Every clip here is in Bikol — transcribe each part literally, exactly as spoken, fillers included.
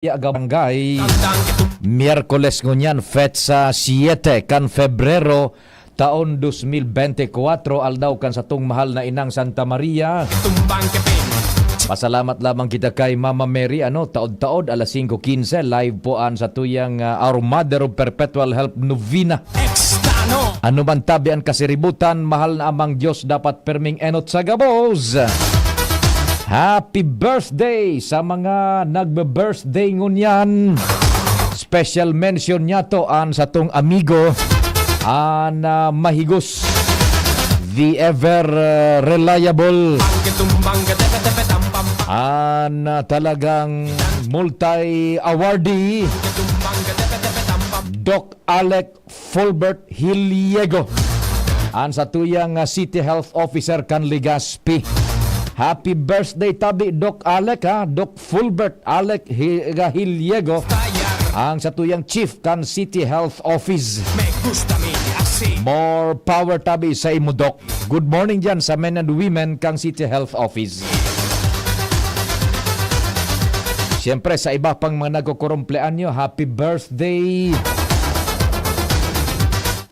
Barangay. Miyerkules ngunyan, petsa siete kan Febrero, taon dos mil bente kwatro, aldaw kan satong mahal na inang Santa Maria. Pasalamat lamang kita kay Mama Mary, ano, taod-taod, alas singko quince, live po an satuyang, ah, Our Mother of Perpetual Help Novena. Ano man tabi an kasiributan, mahal na Amang Diyos dapat perming enot sa gabos. Happy birthday sa mga nagbe-birthday ngunyan. Special mention niya to an satong amigo, an, ah, mahigos, the ever, ah, reliable, an, ah, talagang multi-awardee, Doc Alec Fulbert Hiliego, an satuyang, ah, City Health Officer kan Legazpi. Happy birthday tabi, Doc Alec, ha? Doc Fulbert Alec Hi-, Hiliego, ang satuyang chief kan City Health Office. More power tabi sa imo, Doc. Good morning dyan sa men and women kang City Health Office. Siyempre, sa iba pang mga nagkukurumpleanyo, happy birthday!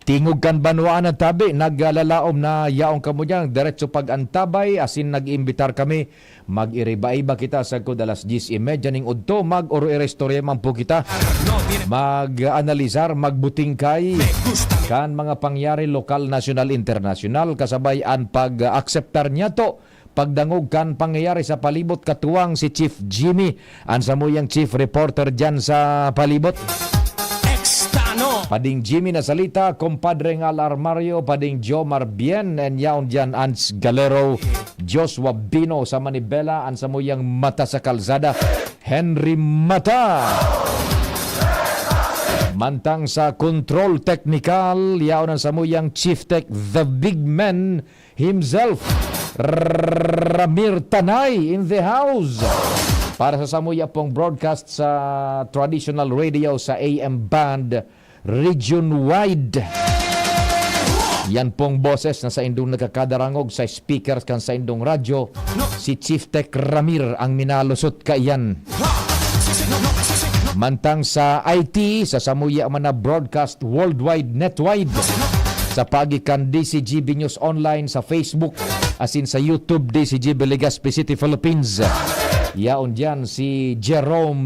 Tingog kan banwaan na tabi, naglalaom na yaon kamo diyan, diretso pag-antabay, asin nag-iimbitar kami, mag-iriba-iba kita sagkod alas diyes y media ning udto, mag-oro-iristorya man po kita, mag-analisar, magbutingkay kan mga pangyari lokal, nasyonal, internasyonal, kasabay an pag-akseptar niyato, pagdangog kan pangyayari sa palibot, katuwang si Chief Jimmy, an samuyang chief reporter diyan sa palibot. Pading Jimmy na salita, Compadre Ngal Armario, Pading Jomar Bien, and yaon diyan Ans Galero, Joshua Bino sa Manibela, an samuyang mata sa kalsada, Henry Mata. Mantang sa control technical, yaon an samuyang Chief Tech, the big man himself, Ramir Tanay in the house. Para sa samuya pong broadcast sa traditional radio sa A M band, region wide. Yan pong boses na saindong nagkakadarangog sa speakers kan saindong radyo, si Chief Tech Ramir ang minalusot kaiyan. Mantang sa I T, sa samuya man na broadcast worldwide, netwide, sa paagi kan D C G B News Online sa Facebook, asin sa YouTube, D C G B Legazpi City, Philippines. Yaon diyan si Jerome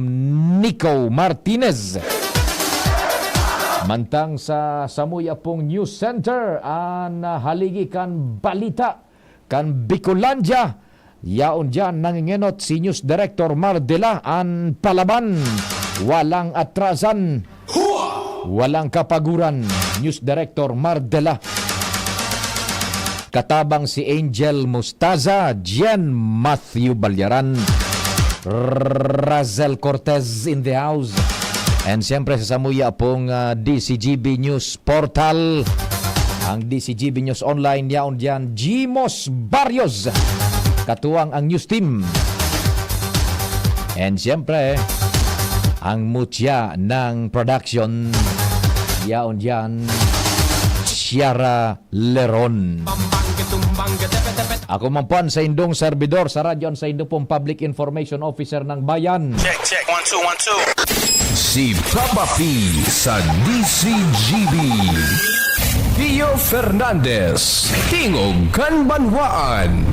Nico Martinez. Mantang sa samuya pong News Center, an haligi kan balita kan Bicolandia, yaon diyan nangingenot si News Director Mar Dela, an palaban, walang atrasan, walang kapaguran. News Director Mar Dela. Katabang si Angel Mustaza, Jen Matthew Balyaran, Razel Cortez in the house. And siyempre sa samuya pong, ah, D C G B News Portal, ang D C G B News Online, yaon diyan, Jimos Barrios, katuwang ang news team. And siyempre, ang mutya ng production, yaon diyan, Ciara Leron. Ako man po an saindong servidor sa radyo, an saindo pong Public Information Officer ng Bayan. Check, check. One, two, one, two. Si Papa P sa D C G B. Pio Fernandez, Tingog kan Banwaan.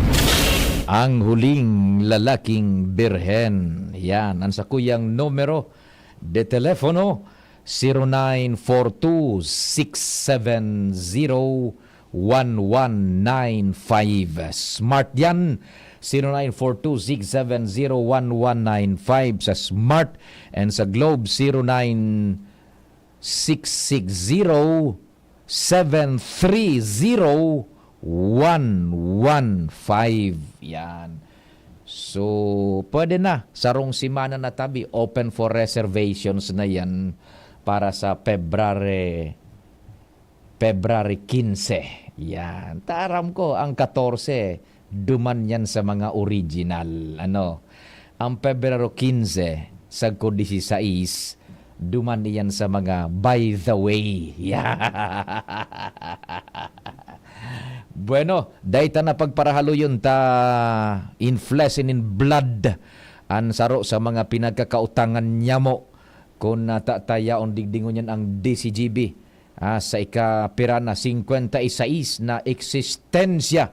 Ang huling lalaking birhen. Yan, ang sakuyang numero de telepono, zero nine four two six seven zero one one nine five. Smart yan, zero nine four two six seven zero one one nine five sa Smart, and sa Globe, zero nine six six zero seven three zero one one five. Yan. So, pwede na. Sarong semana na tabi, open for reservations na yan para sa February, February quince. Yan. Taram ko, ang katorse, duman yan sa mga original. Ano? Ang Pebrero quince, sagko dieciséis, duman iyan sa mga by the way. Bueno, dai ta na pagparahaluyon ta in flesh and in blood an saro sa mga pinagkakautangan nyamo kun, ah, ta-, ta yaon digdi ngunyan ang D C G B, ah, sa ikapira na singkwenta y sais na eksistensya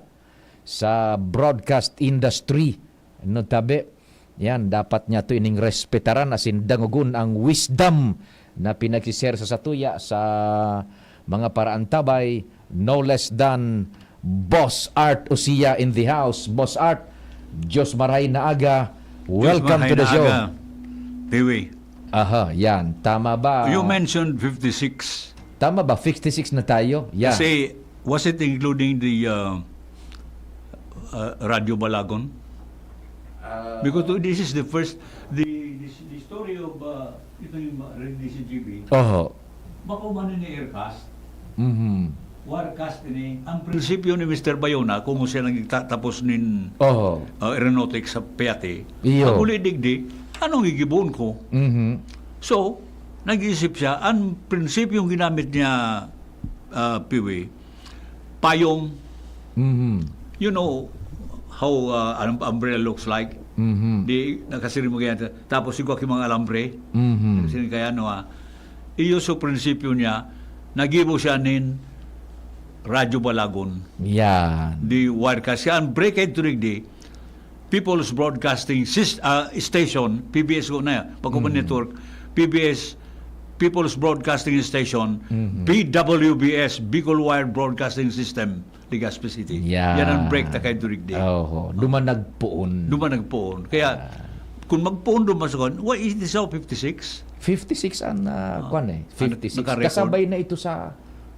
sa broadcast industry. No, tabi, yan, dapat niya to ining respetaran asin dangogon ang wisdom na pinagsi-share sa satuya sa mga paraantabay, no less than Boss Art Usia in the house. Boss Art, Diyos maray na aga. Diyos Welcome to maray the na show. Aga, Tiwi. Aha, yan. Tama ba? You mentioned fifty-six. Tama ba? Fifty-six na tayo? Yeah. Kasi, was it including the, uh, uh, Radyo Balagon? Ah. Because this is the first, the, the, the story of, uh, ito yung, uh, D C G B. Oho. Bako man ni aircast. Mhm. Wirecast ini. Ang prinsipyo ni Mister Bayona, kung siya nagtatapos nin, Oho. uh, aeronautics sa Piati, Iyo. Ang huli digdi, anong gigibohon ko? Mhm. So, nag-iisip siya, ang prinsipyong ginamit niya, ah, Piwi, payong. Mhm. You know how, ah, an umbrella looks like? Mhm. Di, nakasiring mo ganyan. Tapos, igwa ki mga alambre. Mhm. Nakasiring kaya, no, ah. Iyo sa prinsipyo niya, nagibo siya nin Radyo Balagon. Yan. Di wirecast. Kaya ang break ito digdi, People's Broadcasting Sys-, ah, Station, P B S ko na yan, pag Mm. network, P B S, People's Broadcasting Station, Mhm. P W B S, Bicol Wire Broadcasting System, Legazpi City. Yan. Yan ang break ta kay Durig Day. Oho. Oh. Duman nagpoon. Duman nagpoon. Kaya, Ah. kung magpoon duman sa kuwan, why is this now fifty-six? Fifty-six ang, ah, Ah. kuwan eh. Ano, Fifty-six. Naka-record? Kasabay na ito sa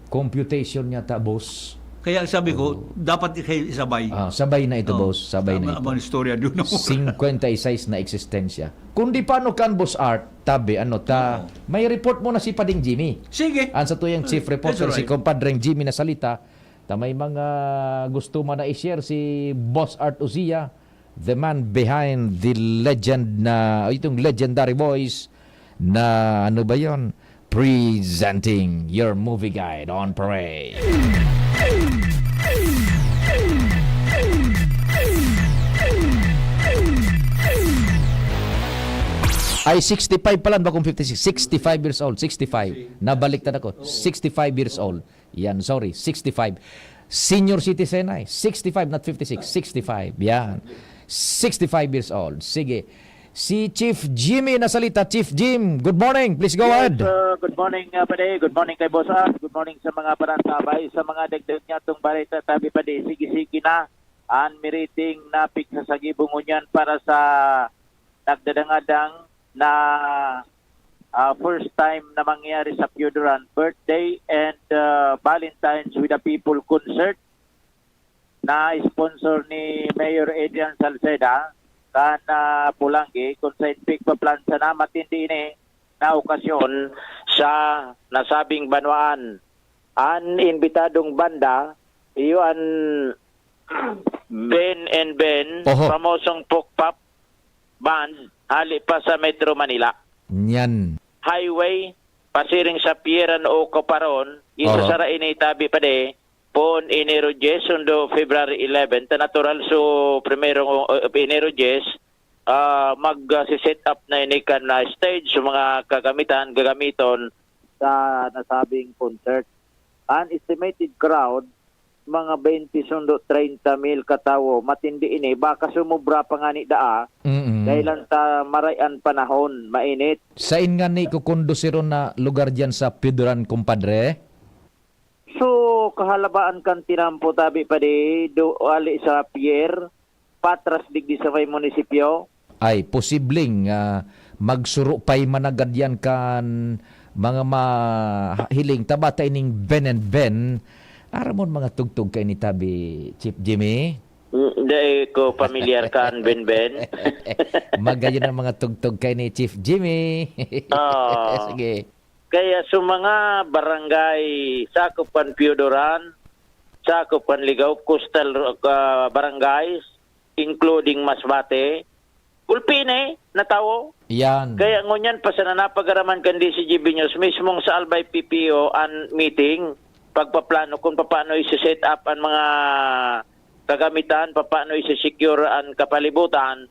computation niya ta, boss. Kaya sabi ko, Oo. dapat ikay isabay. Ah, sabay na ito, Oo. boss. Sabay na Tama ito. ang istorya doon. Singkwenta y sais na eksistensya. Kung di paano kan, Boss Art, tabi, ano, ta, Oo. may report mo na si Pading Jimmy. Sige. Ang sa tuyang chief That's reporter, si right. Compadreng Jimmy na salita, ta may mga gusto man na i-share si Boss Art Uziah, the man behind the legend na, itong legendary voice na, ano ba yon? Presenting your movie guide on parade. Ay, sixty-five pala, bakong fifty-six. Sixty-five years old, sixty-five. Nabaliktad ako. Sixty-five years old. Yan, sorry, sixty-five. Senior citizen ay, sixty-five, not fifty-six, sixty-five. Yan. Sixty-five years old. Sige. Si Chief Jimmy na salita. Chief Jim, good morning. Please go Yes, ahead. uh, good morning, uh, Pade. Good morning kay Boss Art. Good morning sa mga parantabay. Sa mga dagdag niya itong balita, tabi, Pade, sige-sige na. An miriting na pigsasagibo ngunyan para sa nagdadangadang na, ah, first time na mangyari sa Pio Duran, birthday and, ah, Valentine's with the People concert na sponsor ni Mayor Adrian Salceda kan, ah, Polangui, kung sa Inpig Paplansa na matindi ini na okasyon sa nasabing banwaan. An imbitadong banda, iyo an Ben and Ben, Oho. famosong Pokpop Band, hali pa sa Metro Manila. Nyan. Highway, pasiring sa Pier o Caparon, isa Oho. sa Rainita, Pade, poon Enero diyes, sundo February eleven, ta natural so primero, uh, Enero diyes, ah, mag, ah, si-set up na ini kan na stage, so mga kagamitan, gagamiton sa nasabing concert. An estimated crowd, mga twenty sundo treinta mil katawo. Matindi ini. Baka sumobra pa ngani daa. Mm-mm. Dahil lang ta maray an panahon, mainit. Sain ngani kukundusir na lugar diyan sa Pio Duran, kumpadre? So, kahalabaan kan tinampo, tabi, Padi, do, ali sa pier, patras digdi sa may munisipyo. Ay, posibleng, ah, magsurupay managad yan kan mga mahiling ta bata ining Ben and Ben. Aramon mga tugtog kaini, tabi, Chief Jimmy? Mm, dai ko pamilyar kan Ben Ben. Magayon ang mga tugtog kaini, Chief Jimmy. Oo. Sige. Kaya sa mga barangay sakop kan Pio Duran, sakop kan Ligao, coastal, ah, barangays, including Masbate, gulpi na eh, na tawo. Yan. Kaya ngunyan pa sana napag-araman kan D C G B News, mismong sa Albay P P O an meeting, pagpaplano kung paano isi-set up ang mga kagamitan, paano isi-secure ang kapalibutan.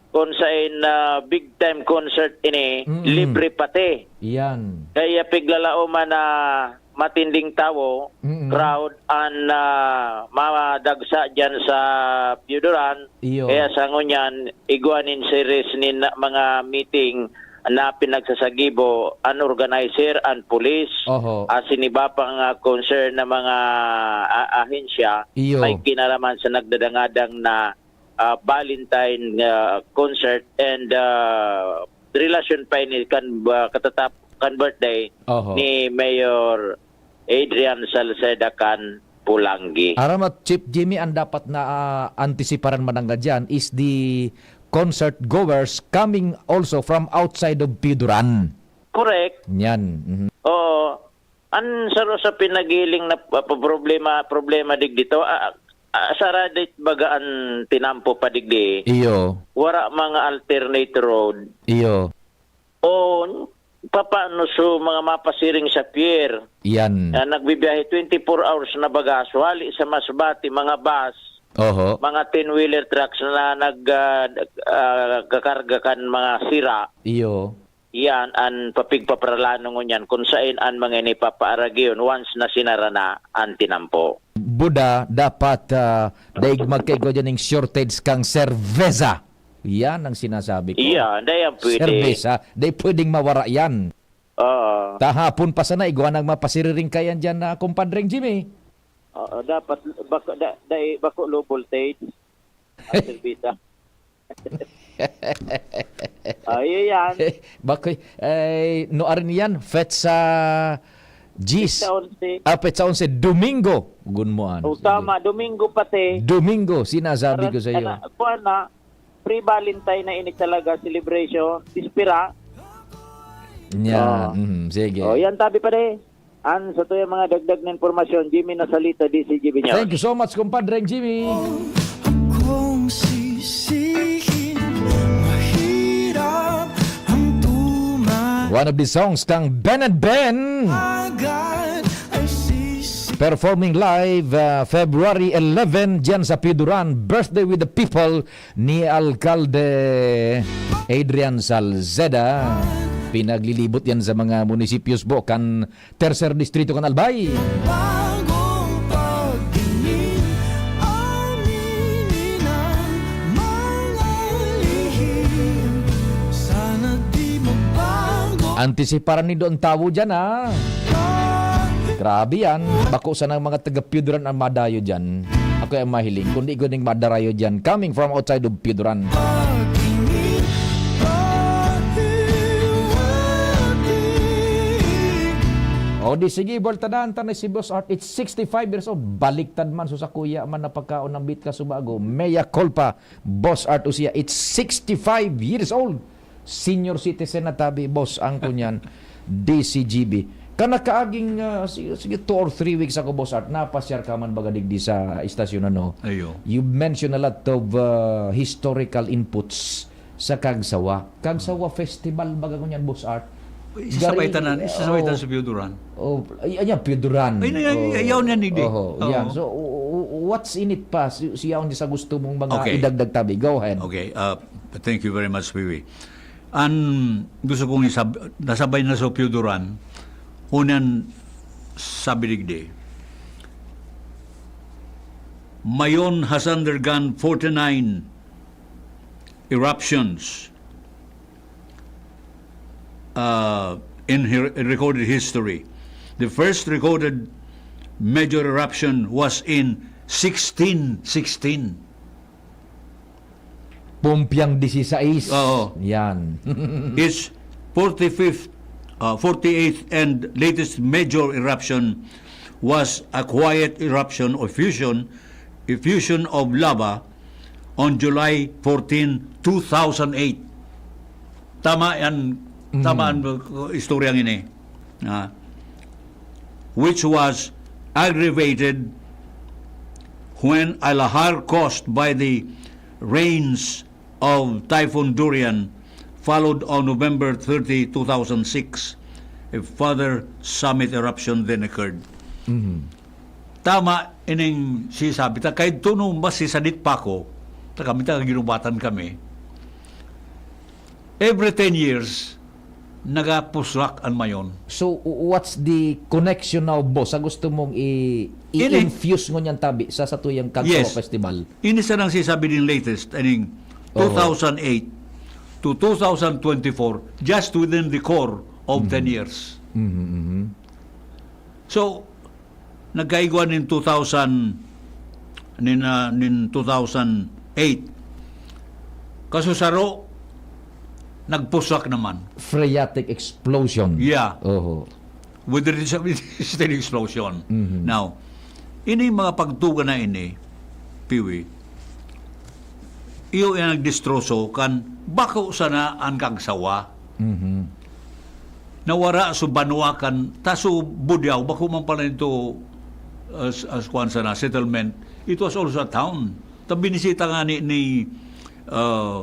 kung sain, ah, big time concert ini, Mm. libre pati. Iyan. Kaya piglalaoman na matinding tawo, Mm. crowd, an, ah, madagsa diyan sa Pio Duran. Iyo. Kaya sa ngunyan, igwa nin series nin mga meeting na pinagsasagibo an organizer, an pulis, Oho. asin iba pang, ah, concern na mga, ah, ahensya Iyo. may kinalaman sa nagdadangadang na, ah, Valentine, ah, concert and, ah, relasyon pa ini kan, ah, katatap-, kan birthday Oho. ni Mayor Adrian Salceda kan Polangui. Aram at Chief Jimmy, ang dapat na, ah, antisiparan man ang diyan is the concert goers coming also from outside of Pio Duran. Correct. Yan. Mhm. Oo. An saro sa pinaghiling na pa-, pa-, problema, problema digdi to, ah, ah, sara dit baga an tinampo pa digdi. Iyo. Wara mga alternate road. Iyo. O, papaano so mga mapasiring sa pier? Yan. Ah, nagbibiyahe twenty-four hours na baga, hali sa Masbate, mga bus, Oho. mga ten-wheeler trucks na nag, ah, ah, kakarga kan mga sira. Iyo. Yan an papigpaparalano ngunyan kung sain an mga ini papaaragi yun once na sinara na an tinampo. Buda, dapat, ah, daig magkaigwa dyan ning shortage kang serbeza. Yan ang sinasabi ko. Iya, hindi yan pwede. Serbeza, di pwedeng mawara yan. Oo. Kahapon pa sana, igwa nang mapasiriring kayan dyan na kumpadreng Jimmy. Oo, dapat bako, da, dai, bako low voltage. Ang serbeza. Ay, yan. Bakoy, ay, no, arin yan, Fetsa Gis. Fetsa onse. Ah, Fetsa onse, Domingo. Gunmoan. O, tama, Domingo pati. Domingo, sinasabi Aras-, ko sa iyo. Ana, kuwan na, pre-Valentine na ini talaga, celebration, bispera. Yan, Oh. mhm, sige. Oh, yan, tabi pa de. An sa tuyang mga dagdag na impormasyon, Jimmy Nasalita, D C G B News. Thank you so much, kumpadreng Jimmy. Kung sisihin, mahirap ang tuma- One of the songs kang Ben and Ben. Agad ay sisi- Performing live, uh, February eleven, dyan sa Pio Duran, Birthday with the People ni Alkalde Adrian Salceda. Pinaglilibot yan sa mga munisipios po kan Tercer Distrito kan Albay. Bagong pagtingin, aminin ang mga lihim. Sana di magbago. Antisiparan nindo ang tawo dyan, ha? Grabe yan. Bako sana ang mga taga Pio Duran ang madayo dyan. Ako ang mahiling. Kundi ko ding madarayo dyan. Coming from outside of Pio Duran. Pagtingin, pahiwatig. O di sige, buweltahan ta na si Boss Art. It's sixty-five years old. Baliktad man, so sa kuya man na pagkaon ng bit ka subago. Mea culpa, Boss Art Usia. It's sixty-five years old. Senior citizen na tabi, boss, ang kunyan, D C G B. Kanakaaging, ah, sige, sige, two or three weeks ago, Boss Art, napasyar ka man baga digdi sa istasyon, ano? Ayo. You mentioned a lot of, ah, historical inputs sa Kagsawa. Kagsawa Festival, baga ngunyan, Boss Art. Isa sa Gari-, baitanan, isa sa oh, baitanan sa Pio Duran. Oh, ay, ay, yan, Pio Duran. Ay, ay, ay, Oh, ayaw niya, Nidi. Oho, Oo. yan. So, w-, w-, what's in it pa? Si, siya ang sa gusto mong mga Okay. idagdag tabi. Go ahead. Okay, uh, thank you very much, Wiwi. An gusto kong isab-, nasabay na sa Pio Duran, unan sabi digdi, Mayon has undergone forty-nine eruptions, uh, in her-, in recorded history. The first recorded major eruption was in sixteen sixteen. Pumpiang dieciséis. Oo. Yan. Its forty-fifth, uh, forty-eighth and latest major eruption was a quiet eruption or fusion, effusion of lava on July fourteen, two thousand eight. Tama yan, tama Mm. ang, uh, istoryang ini. Ah. Which was aggravated when a lahar caused by the rains of Typhoon Dorian followed on November thirty, two thousand six. A further summit eruption then occurred. Mhm. Tama ining sisabi ta, kay tuno mas si Sadit Paco, ta kami taga Guinobatan kami. Every ten years, nagapusrak an Mayon. So, w-, what's the connection now, boss, sa gusto mong i-, Ini- i-infuse ngunyan tabi sa satuyang Kagsawa Yes. Festival? Ini sanang sisabi ning latest, aning Oho. two thousand eight to two thousand twenty-four, just within the core of Mhm. ten years. Mhm, mhm. So, nagkaigwa nin two thousand, nin, ah, nin two thousand eight. Kasusaro, nagpusak naman. Phreatic explosion. Yeah. Oho. With the result, it's still explosion. Mhm. Now, ini mga pagtuga na ini, Piwi, iyo yung nagdestroso kan bako sana ang Kagsawa. Mhm. Nawara so banwa kan, ta so Budiao, bako man pala ito, as, as kuwan sana, settlement. It was also a town. Ta binisita nga ni, ni, ah,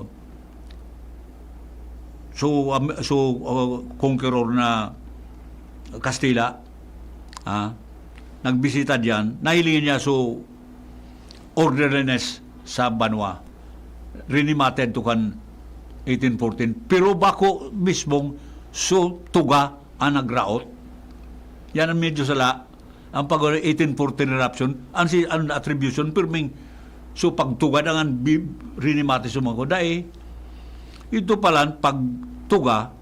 so, am-, so, ah, conqueror na Kastila, ah, nagbisita diyan, nahiling niya so orderliness sa banwa. Rinimated to kan eighteen fourteen. Pero bako mismong so tuga ang nagraot. Yan ang medyo sala. Ang pag eighteen fourteen eruption, ang si, ang attribution, pirming so pagtuga ang bi-, rinimate sa mga kuda eh. Ito pala, pagtuga,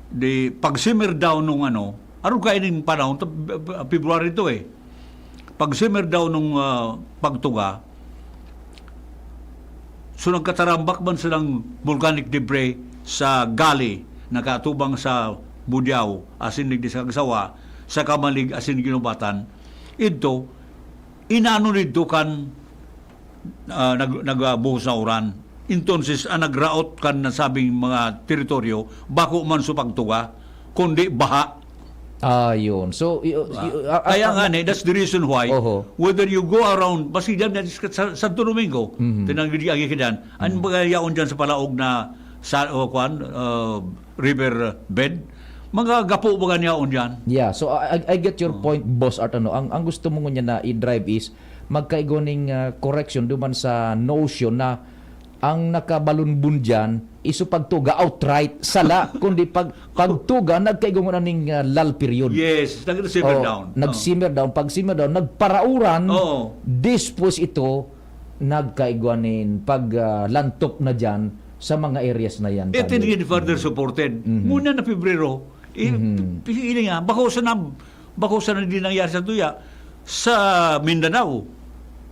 di, pag simmer down nung ano, aron ka ining panahon, ta-, February to eh. Pag simmer down nung, ah, pagtuga, so nagkatarambak man silang volcanic debris sa gully na kaatubang sa Budiao, asin digdi sa Kagsawa, sa Camalig, asin Guinobatan, idto, inano didto kan, ah, nag-, nagbuhos na uran. Entonces, ang nagraot kan nasabing mga teritoryo, bako man sa pagtuga, kundi baha. Ah, yun. So, y-, Diba? y-, a-, a-, Kaya a-, nga ni, that's the reason why, Oho. whether you go around, basi dyan, dyan sa Santo Domingo, Mhm. tinanggad yung agi ka dyan, ang Mhm. mga yaon dyan sa palaog na, sa, o, kwan, uh, river bed, mga gapo mga yaon dyan. Yeah, so I, I, I get your Oh. point, Boss Art. Ano, ang, ang gusto mo ngunyan na i-drive is magkaigo ning, ah, correction duman sa notion na ang nakabalunbon diyan, iso pagtuga outright, sala, kundi pag, pagtuga, nagkaigo nguna ning, ah, lull period. Yes, nag-simmer Oh, down. nag-simmer down. Pag simmer down, nagparauran, Oo. dispos ito, nagkaigwa nin pag, ah, lantop na diyan sa mga areas na yan, It tabi. is further Mhm. supported. Mhm. Muna na Pebrero, eh, Mhm. pi-, piling nga, bako sa nab-, bako sa di nangyari sa tuya, sa Mindanao.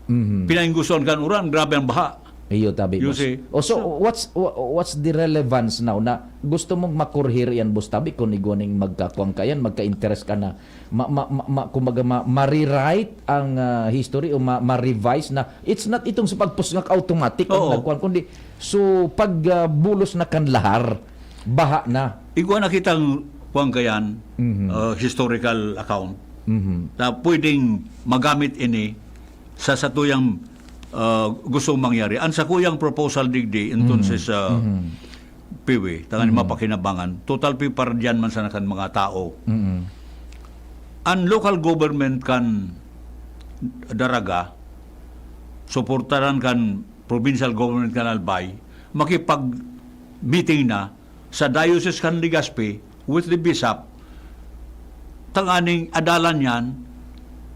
Mhm. Pinaingguson kan uran, grabe ang baha. Iyo, tabi, You boss. see? Oh, so, So, what's, wha-, what's the relevance now na gusto mong makurhir yan, boss, tabi, kung igwa ning magkakuwang ka yan, magka-interest ka na ma-, ma-, ma-, ma-, kumbaga, ma-, ma-rewrite ang, ah, history o ma-, ma-revise na it's not itong sa pagpusngak automatic ang Oo. nagkuwan, kundi so pag, ah, bulos na kan lahar, baha na. Igwa na kitang kuwan kayan, Mhm. ah, historical account Mhm. na pwedeng magamit ini sa satuyang, ah, gustong mangyari. Ang sakuyang proposal digdi, entonces, Mhm. ah, Mhm. Piwi, tangan Mhm. mapakinabangan. Total pi para diyan man sana kan mga tao. Mhm. Ang local government kan Daraga, suportaran kan provincial government kan Albay, makipag-meeting na sa Diocese kan Legazpi with the Bishop, tanganing adalan yan,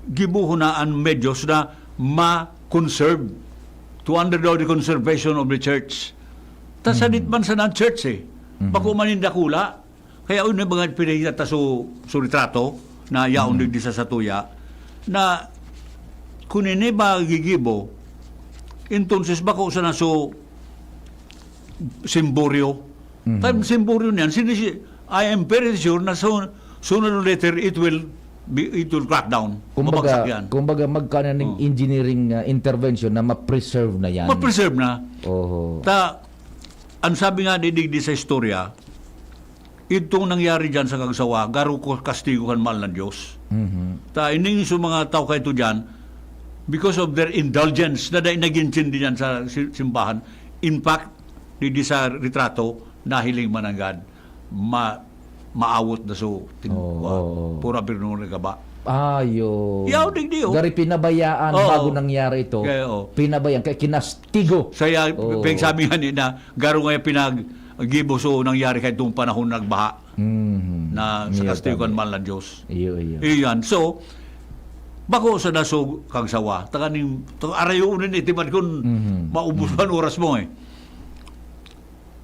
gibuho na ang medyos na ma-conserve, to undergo the conservation of the church. Ta Mhm. sadit man sana ang church eh. Mhm. Bako man yung dakula. Kaya yun yung mga pinahita ta so, so retrato na yaon Mhm. digdi sa satuya na kung ini ba gigibo, entonces bako sana so simboryo. Mhm. Time simboryo niyan, sinisi-, I am very sure na so-, sooner or later it will be, it will crack down. Kumbaga, Mabagsak yan. kumbaga magkaroon ng Oh. engineering, ah, intervention na ma-preserve na yan. Ma-preserve na. Oho. Ta, ang sabi nga ni digdi sa istorya, itong nangyari dyan sa Kagsawa, garo ko kastigo kan mahal na Diyos. Mhm. Ta, ining sa mga tao kaito dyan, because of their indulgence, na dahil nag-intindi dyan sa si-, simbahan. In fact, digdi sa retrato, nahiling mananggad, ma-, maawot na so, tin-, Oo, wa-, oo, oo. pura pirno na kaba. Ayo. Yaw, digdi, oh. Gari pinabayaan Oo. bago nangyari ito. Kaya, oh. Pinabayaan, kaya kinastigo. Saya, Oo. pagsabi nga ni na, garo nga yung pinag-, gibo so nangyari kaitong panahon nagbaha Mhm. na sa Iyo, kastigo kan tabi. mahal na Diyos. Iyo, iyo. Iyan. So, bako sa nasog kang sawa. Takan ning, to, arayo unin itiman kun Mhm. maubos man oras mo eh.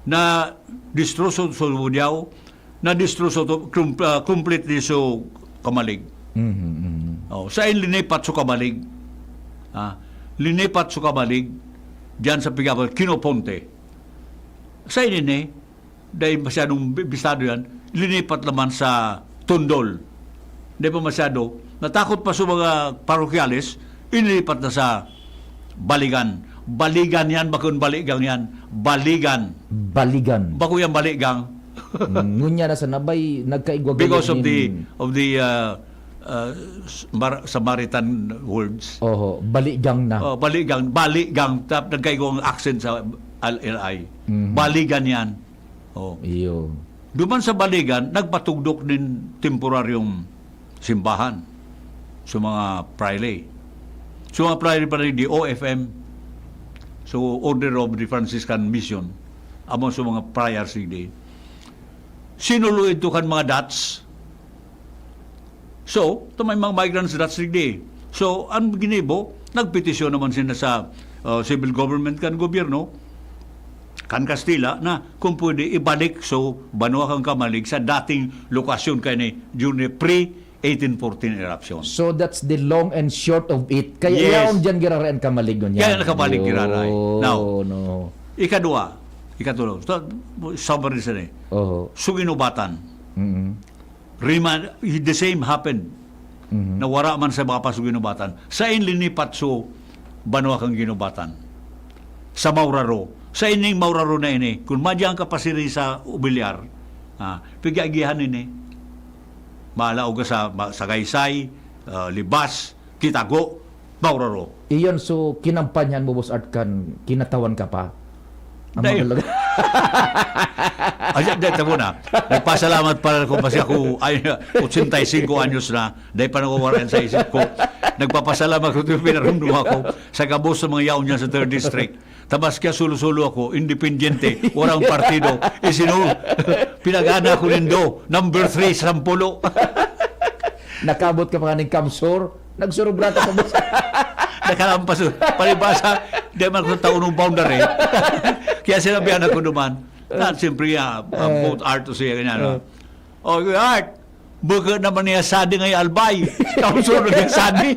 Na distroso so Budiaw, na distroso to, com- ah, completely so Kamalig. Mhm, mhm. Oh, sa in linipat so Kamalig. Ah, linipat so Kamalig diyan sa Pigapo, Kinoponte. Sa ini, dahil masyadong bi- bistado yan, linipat naman sa Tondol. Di pa masyado. Natakot pa sa mga parokyales, inilipat na sa Baligan. Baligan yan, bakon Baligang yan. Baligan. Baligan. Bako yan Baligang. Mm, ngunya na sa nabay, nagkaigwa Because of gayod the nin- of the uh, uh, Smar- Samaritan words. Oho, baligang na. Oh, Baligang, Baligang, tap nagkaigo ang accent sa L I. Mhm. Baligan yan. Oh. Iyo. Duman sa Baligan, nagpatugdok nin temporaryong simbahan sa mga praile. Sa mga praile pa rin di O F M, so Order of the Franciscan Mission, among sa mga friars di. Sinulo ito kan mga Dutch. So, ito may mga migrants Dutch di. So, ang ginibo, nagpetisyon naman sila sa uh, civil government kan gobyerno, kan Kastila, na kung pwede ibalik so banwa kan Kamalig sa dating lokasyon kaya ni during the pre eighteen fourteen eruption. So that's the long and short of it. Kaya Yes. yaon dyan girarayan Kamalig ngunyan. Kaya nakabalik giraray. Oh, Now, no. Ikadua, ikatulo, so, summary sa ni. Oho. Suginubatan. Mm-mm. Rima, the same happened. Mhm. Na wara man sa mga pasuginubatan. Sa in linipat so banwa kan ginubatan. Sa Mauraro. Sa ining Mauraro na ini, kung madyan ka pasiri sa Ubilyar, ah, pigagihan ini. Malaog ka sa ma- Sagaysay, ah, Libas, Kitago, Mauraro. Iyon, so kinampanyahan mo, Boss Art, kan kinatawan ka pa. Ang Dahil- mga lugar. Ay, dahil ako na. Nagpasalamat pala ako kasi ako ay ochenta y cinco anyos na. Dahil pa nawawarayan sa isip ko. Nagpapasalamat ko ito yung pinarumdum ako sa gabos sa mga yaon niya sa third district. Tabas kaya sulo-sulo ako, independiente, walang partido. Isinu, pinag-ana ko nindo, number three sa sampulo. Nakabot ka pa nga ning kamsor, nagsurubra ka pa, Boss. Nakalampas, palibasa, di man ko taon ng boundary. Kaya sinabihan ako naman, na siyempre, ah, ah, Eh. both Art to siya, ganyan, no? Oh, Art, baka naman niya sadi ngay albay. Kamsor na niya sadi.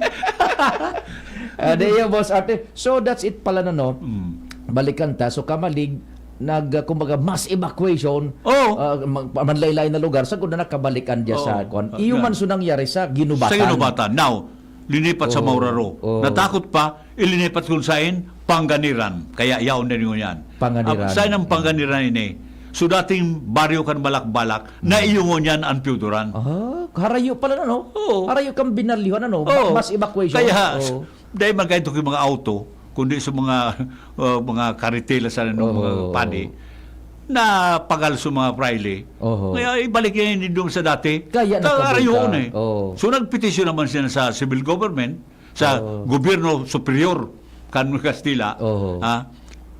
Ah, di yun, Boss Arte. So, that's it pala na, no? Mm. Balikan ta. So, Kamalig, nag, ah, kumbaga, mass evacuation, Oo. ah, mag- manlaylay na lugar, sa kuno nakabalikan dyan Oo. sa, kwan. Ah, Iyo yeah. man so nangyari sa Ginubatan. Sa Ginubatan. Now, linipat sa Oo. Mauraro. Oo. Natakot pa, ilinipat kung sain, Panganiran. Kaya yaon din yun yan. Panganiran. Ang, saan ang Panganiran ini? So, dating baryo kan Balakbalak, na iyo ngunyan ang Piuduran. Ah, harayo pala na, no? Oo. Harayo kang binalyuhan, ano? Oo. Mass evacuation. Kaya, Oo. dahil man kayo mga auto, kundi sa mga, uh, mga karitela sa ano, mga Oo. padi, na pagal sa mga praile. Oho. Kaya ibalik niya yun doon sa dati. Kaya Ta- nagkabulta. arayo na eh. Oo. So nagpetisyon naman sila sa civil government, sa Oo. gobyerno superior, kan Kastila, Oo. ah,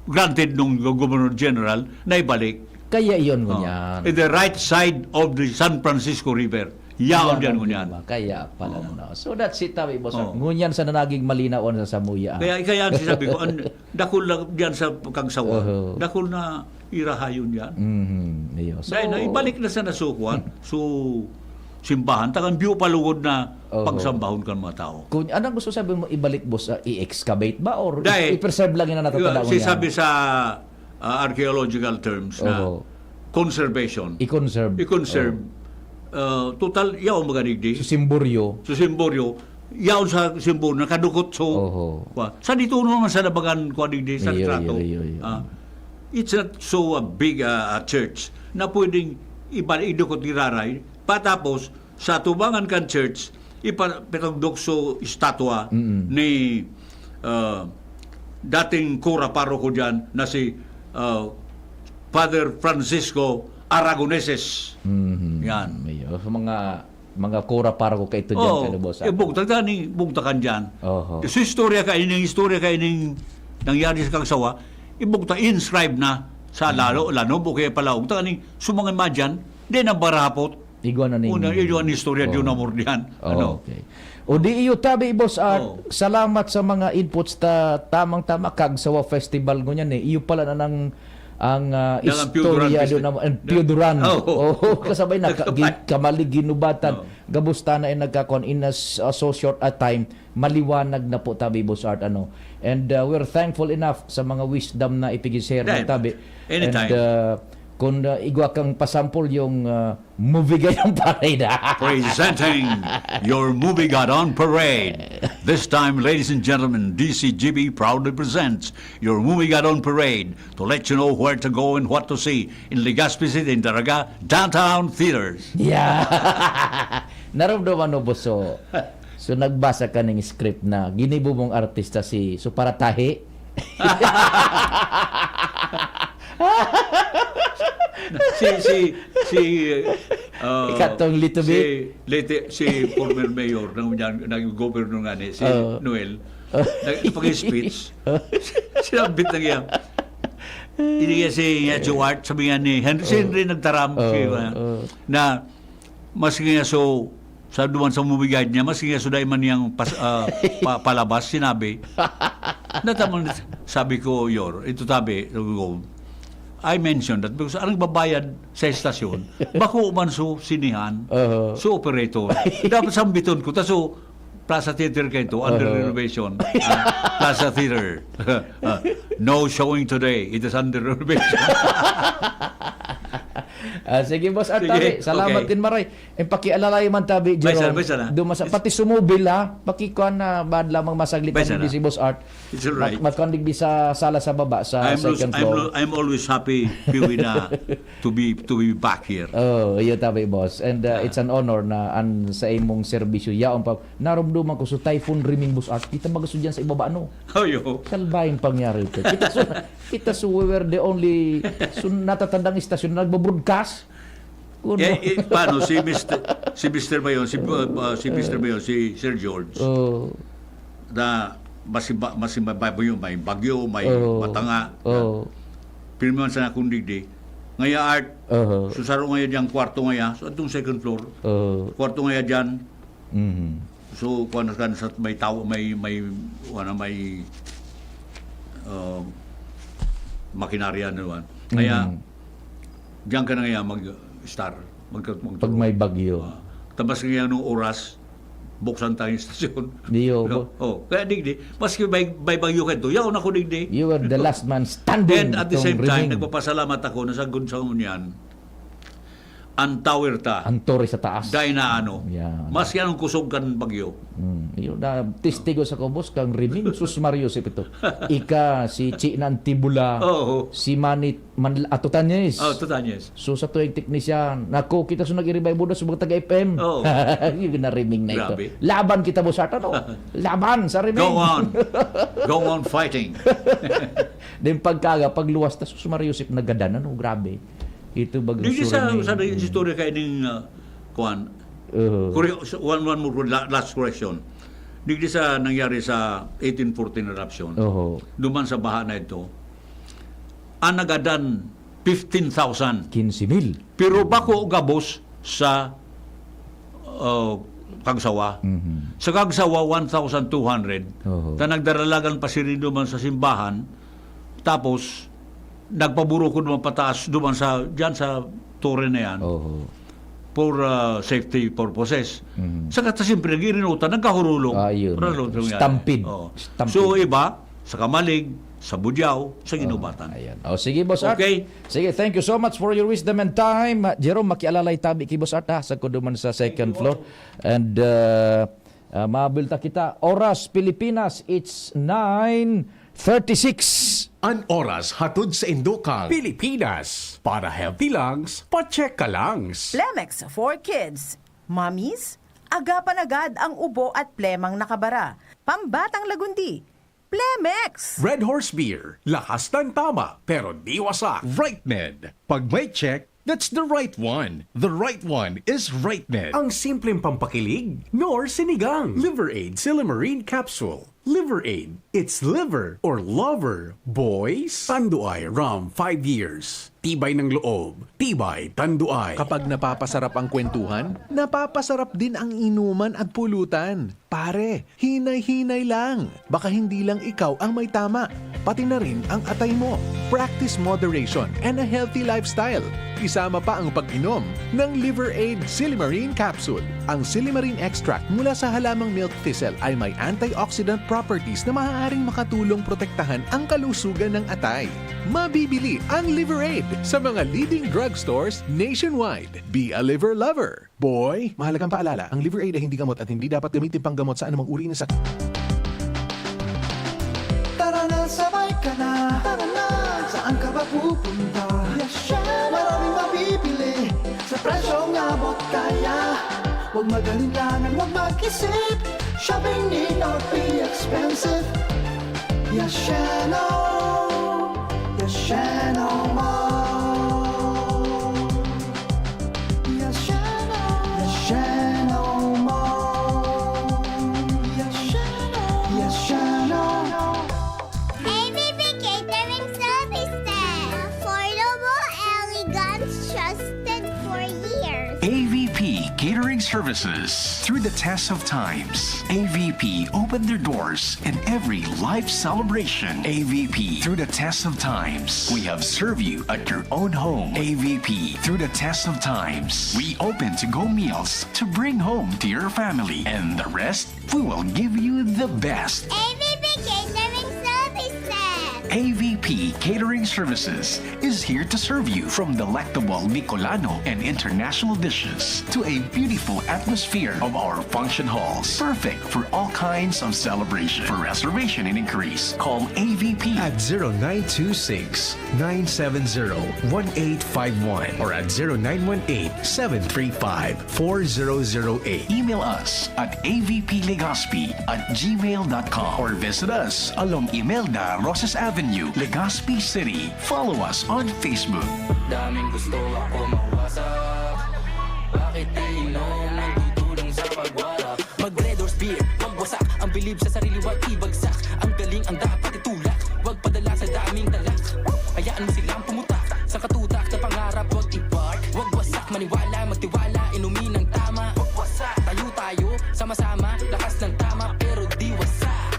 granted nung Governor General na ibalik. Kaya iyon Oh. ngunyan. In the right side of the San Francisco River. Yaon diyan ngunyan. Kaya pala, Oo. no? So that's it, tabi, boss. Oo. Ngunyan sa nanaging malinaw sa samuya. Kaya, kaya ang sinabi ko, an, dakul lang diyan sa Kagsawa, Oo. dakul na irahayon diyan. Mhm, iyo. So, Dahil na ibalik na sa nasukuan, so simbahan, tagang biyo palugod na Oo. pagsambahon kan mga tao. Kung anong gusto sabi mo, ibalik, boss, ah, i-excavate ba or Dahil, i-preserve lang yun ang natatanda mo si niya? sabi sa ah, archaeological terms na Oo. conservation. I-conserve. I-conserve. Ah, total, yaw magadigdi. Sa simboryo. Sa simboryo, yaw sa simboryo, nakadukot so, Oho. Kwa, sa dito naman sa labagan, kwa digdi, sa Iyo, litrato. iyo, iyo, iyo. Ah, it's not so a big ah, ah, church na pwedeng ibal idukot iraray. Patapos, sa tubangan kan church, ipatugdok so estatwa Mm-mm. ni ah, dating kura paroko dyan na si ah, Father Francisco Aragoneses. Mhm. Yan. Iyo. Sa mga mga kura paroko kaito dyan, Oh, kano, boss, ah. Ibugtak ka ni, bugtakan dyan. Oho. So, istorya ka ining, istorya ka ining nangyari sa Kagsawa, ibugtak, inscribe na. sa lalo, lanom o kaya palaog. Tanganing sumangay madyan, di na barapot. Igwa na ning Una, iyo ang istorya, di Oo. na murdihan. Oo, Ano? okay. O di iyo tabi, Boss Art, Oo. salamat sa mga inputs ta, tamang-tama, Kagsawa Festival ngunyan eh. Iyo pala na nang ang ah, Nang ang Pio Duran istorya Festi- doon naman, ang Pio Duran. Oo. Oo, kasabay na, ka, Nagkapal- gi, kamalig, ginubatan. Oo. Gabos ta na ay nagkakuan in a s-, a so short a time, maliwanag na po tabi, Boss Art, ano. And uh, we're thankful enough sa mga wisdom na ipigiser mo Then, tabi. anytime. And uh, kung uh, igwa kang pasampol yung uh, movie gayong parida. Presenting your Movie God on Parade. This time, ladies and gentlemen, D C G B proudly presents your Movie God on Parade to let you know where to go and what to see in Legazpi City in Daraga Downtown Theaters. Yeah. Naramdaman mo, Boso. So, nagbasa ka ng script na ginibo mong artista si Suparatahi. Si, si, si, uh, Ikatong Lito si, Bit. Liti, si former mayor ng, ng, ng governor nga ni, si Oo. Noel. Nag-, pag-speech. Sinabit na niya. Ini nga si, uh, Stuart, sabi nga ni Henry, si Oo. Henry nagtaram, Oo, si, uh, oo. na mas nga so, sa duman sa movie guide niya, mas nga so dai man niyang pas-, ah, pa-, palabas, sinabi. Natamang, sabi ko, "Yor, ito tabi," sabi ko, "I mentioned that because ang nagbabayad sa estasyon, bako man so sinihan, Oo. so operator. Dapat sambiton ko, ta so Plaza Theater kayo to, under Oo. renovation. Ah, Plaza Theater. Ah, no showing today. It is under renovation." Ah, sige, Boss Art, Sige, tabi. Salamat okay. din, maray. Ang pakialalay man, tabi, May Jerome. sana, may sana. Dumasa-, pati sumubil, ha? Pakikuan na bad lamang masaglit May ang sana. digdi si Boss Art. It's all right. Mag-, magkuan digdi sa sala sa baba, sa I'm los-, second I'm floor. lo-, I'm always happy, Piwi, na to be, to be back here. Oh, iyo, tabi, boss. And, uh, Ah. it's an honor na an sa imong serbisyo yaon pa. Narumduman ko sa Typhoon Riming, Boss Art. Kita baga so dyan sa ibaba, no? Oh, yo. Salbahing pangyari ito. Kita so, kita so we were the only, so natatandang istasyon na nagbo-broadcast. Kuno. Eh, eh, paano si Mister, si Mister Mayon, si, uh, uh, si Mister Mayon, si Sir George, Oh. na mas iba, mas iba, bagyo, may bagyo, may Oo. matanga. Oo. Pirmi man sana kung digdi. Ngaya, Art, Oho. so saro ngaya dyan, kwarto ngaya, so atong second floor. Oo. Kwarto ngaya dyan. Mhm. So, kuwan na kan sa may tao, may, may, kuwan na may, uh, makinarya na naman. Kaya, Mhm. diyan ka na ngaya mag-star. Magka-, magturo. Pag may bagyo. Ah. Tapos ngaya nung oras, buksan tayong istasyon. Di, oh, No? bo- Oh, kaya digdi, maski may, may bagyo ka ito, yaon ako digdi. You were the last man standing And at the itong same time, Riming. nagpapasalamat ako na sa gun-, sa ngunyan, ang tower ta, Ang tore sa taas. dai na ano, Yan. maski anong kusog kan bagyo. Mm. Yun na, testigo sa kubos kang Riming, sus Mario, si Pito. Ika, si Chi na Antibula, Oo. si Manit, Man-, Ato Tanyes. Oh, Ato Tanyes. So, sa tuwing teknisyan, naku, kita so nag-iribay budas, mga taga-F M. Oo. Yung nariming na ito. Grabe. Laban kita, Boss Art, ano? Laban sa riming. Go on. Go on fighting. Then pagkaga, pagluwas, tas si Mario Yosef nagadan, ano? Grabe. Ito baga Digdi sa, suriming. sa istorya kayo ning, uh, kuwan. Oo. Kuri-, one, one more, la-, last question. Digdi sa nangyari sa eighteen fourteen eruption, Oho. duman sa baha na ito, ang nagadan, fifteen thousand. Quince mil. Pero bako gabos sa, uh, Kagsawa. Mhm. Sa Kagsawa, one thousand two hundred. Oho. Ta nagdaralagan pa sirido man sa simbahan. Tapos, nagpaburukod man pataas duman sa, dyan sa tore na yan. Oho. For, uh, safety purposes. Mhm. Saka ta siyempre, nag-iirinutan, nagkahurulog. Ah, yun. Hurulog yung Stampede. Oo. Stampede. So, iba, sa Kamalig, sa Budyao, sa Ginubatan. Ah, ayan. Oh, sige, Boss Art. Okay. Sige, thank you so much for your wisdom and time. Jerome, makialalay tabi ki Boss Art, ha, sa kuduman sa second floor. And, uh, uh, mabilta kita. Oras, Pilipinas, it's nine thirty-six. An oras hatod sa Indokang Pilipinas. Para healthy lungs, pa-check ka lungs. Plemex for Kids. Mommies, agapan agad ang ubo at plemang nakabara. Pambatang lagundi. Plemex! Red Horse Beer. Lakas ng tama, pero di wasak. Right Med. Pag may check, That's the right one. The right one is Rightnet. Ang simpleng pampakilig, nor sinigang. Liver Aid Silymarin Capsule. Liver Aid. It's liver or lover, boys. Tanduay Rum, five years. Tibay ng loob. Tibay, Tanduay. Kapag napapasarap ang kwentuhan, napapasarap din ang inuman at pulutan. Pare, hinay-hinay lang. Baka hindi lang ikaw ang may tama, pati na rin ang atay mo. Practice moderation and a healthy lifestyle. Isama pa ang pag-inom ng Liver Aid Silymarin Capsule. Ang silymarin extract mula sa halamang milk thistle ay may antioxidant properties na maaaring makatulong protektahan ang kalusugan ng atay. Mabibili ang Liver Aid sa mga leading drugstores nationwide. Be a liver lover. Boy, mahalagang paalala, ang Liver Aid ay hindi gamot at hindi dapat gamitin panggamot sa anumang uri ng sakit. Tara na, sabay ka na. Tara na, saan ka ba pupunta? Yasheno! Maraming mabibili sa presyong abot kaya. Huwag mag-alinlangan, huwag mag-isip. Shopping need not be expensive. Yasheno! Yasheno Mall! Yasheno! Yasheno Mall! Yasheno! Yasheno! A V P Catering Services. Affordable, elegant, trusted for years. A V P Catering Services. Through the test of times, A V P opened their doors in every life celebration. A V P, through the test of times, we have served you at your own home. A V P, through the test of times, we open to-go meals to bring home to your family. And the rest, we will give you the best. A V P Catering Services. A V P Catering Services is here to serve you, from delectable Bicolano and international dishes to a beautiful atmosphere of our function halls, perfect for all kinds of celebration. For reservation and inquiries, call A V P at zero nine two six, nine seven zero, one eight five one or at zero nine one eight, seven three five, four zero zero eight. Email us at A V P Legazpi at gmail dot com or visit us along Imelda Rosas Avenue, Legazpi City. Follow us on Facebook. Daming gusto ako mawasak. Bakit iinom nagtutulong sa pagwala? Mag Red Horse Beer, magwasak. Ang bilib sa sarili, wag ibagsak. Ang galing ang dapat itulak. Wag padala sa daming talak. Hayaan mo silang pumutak sa katutak na pangarap, wag i-park. Wag wasak, maniwala, magtiwala, inumin ang tama. Wag wasak, tayo tayo, sama-sama, lakas ng tama, pero di wasak.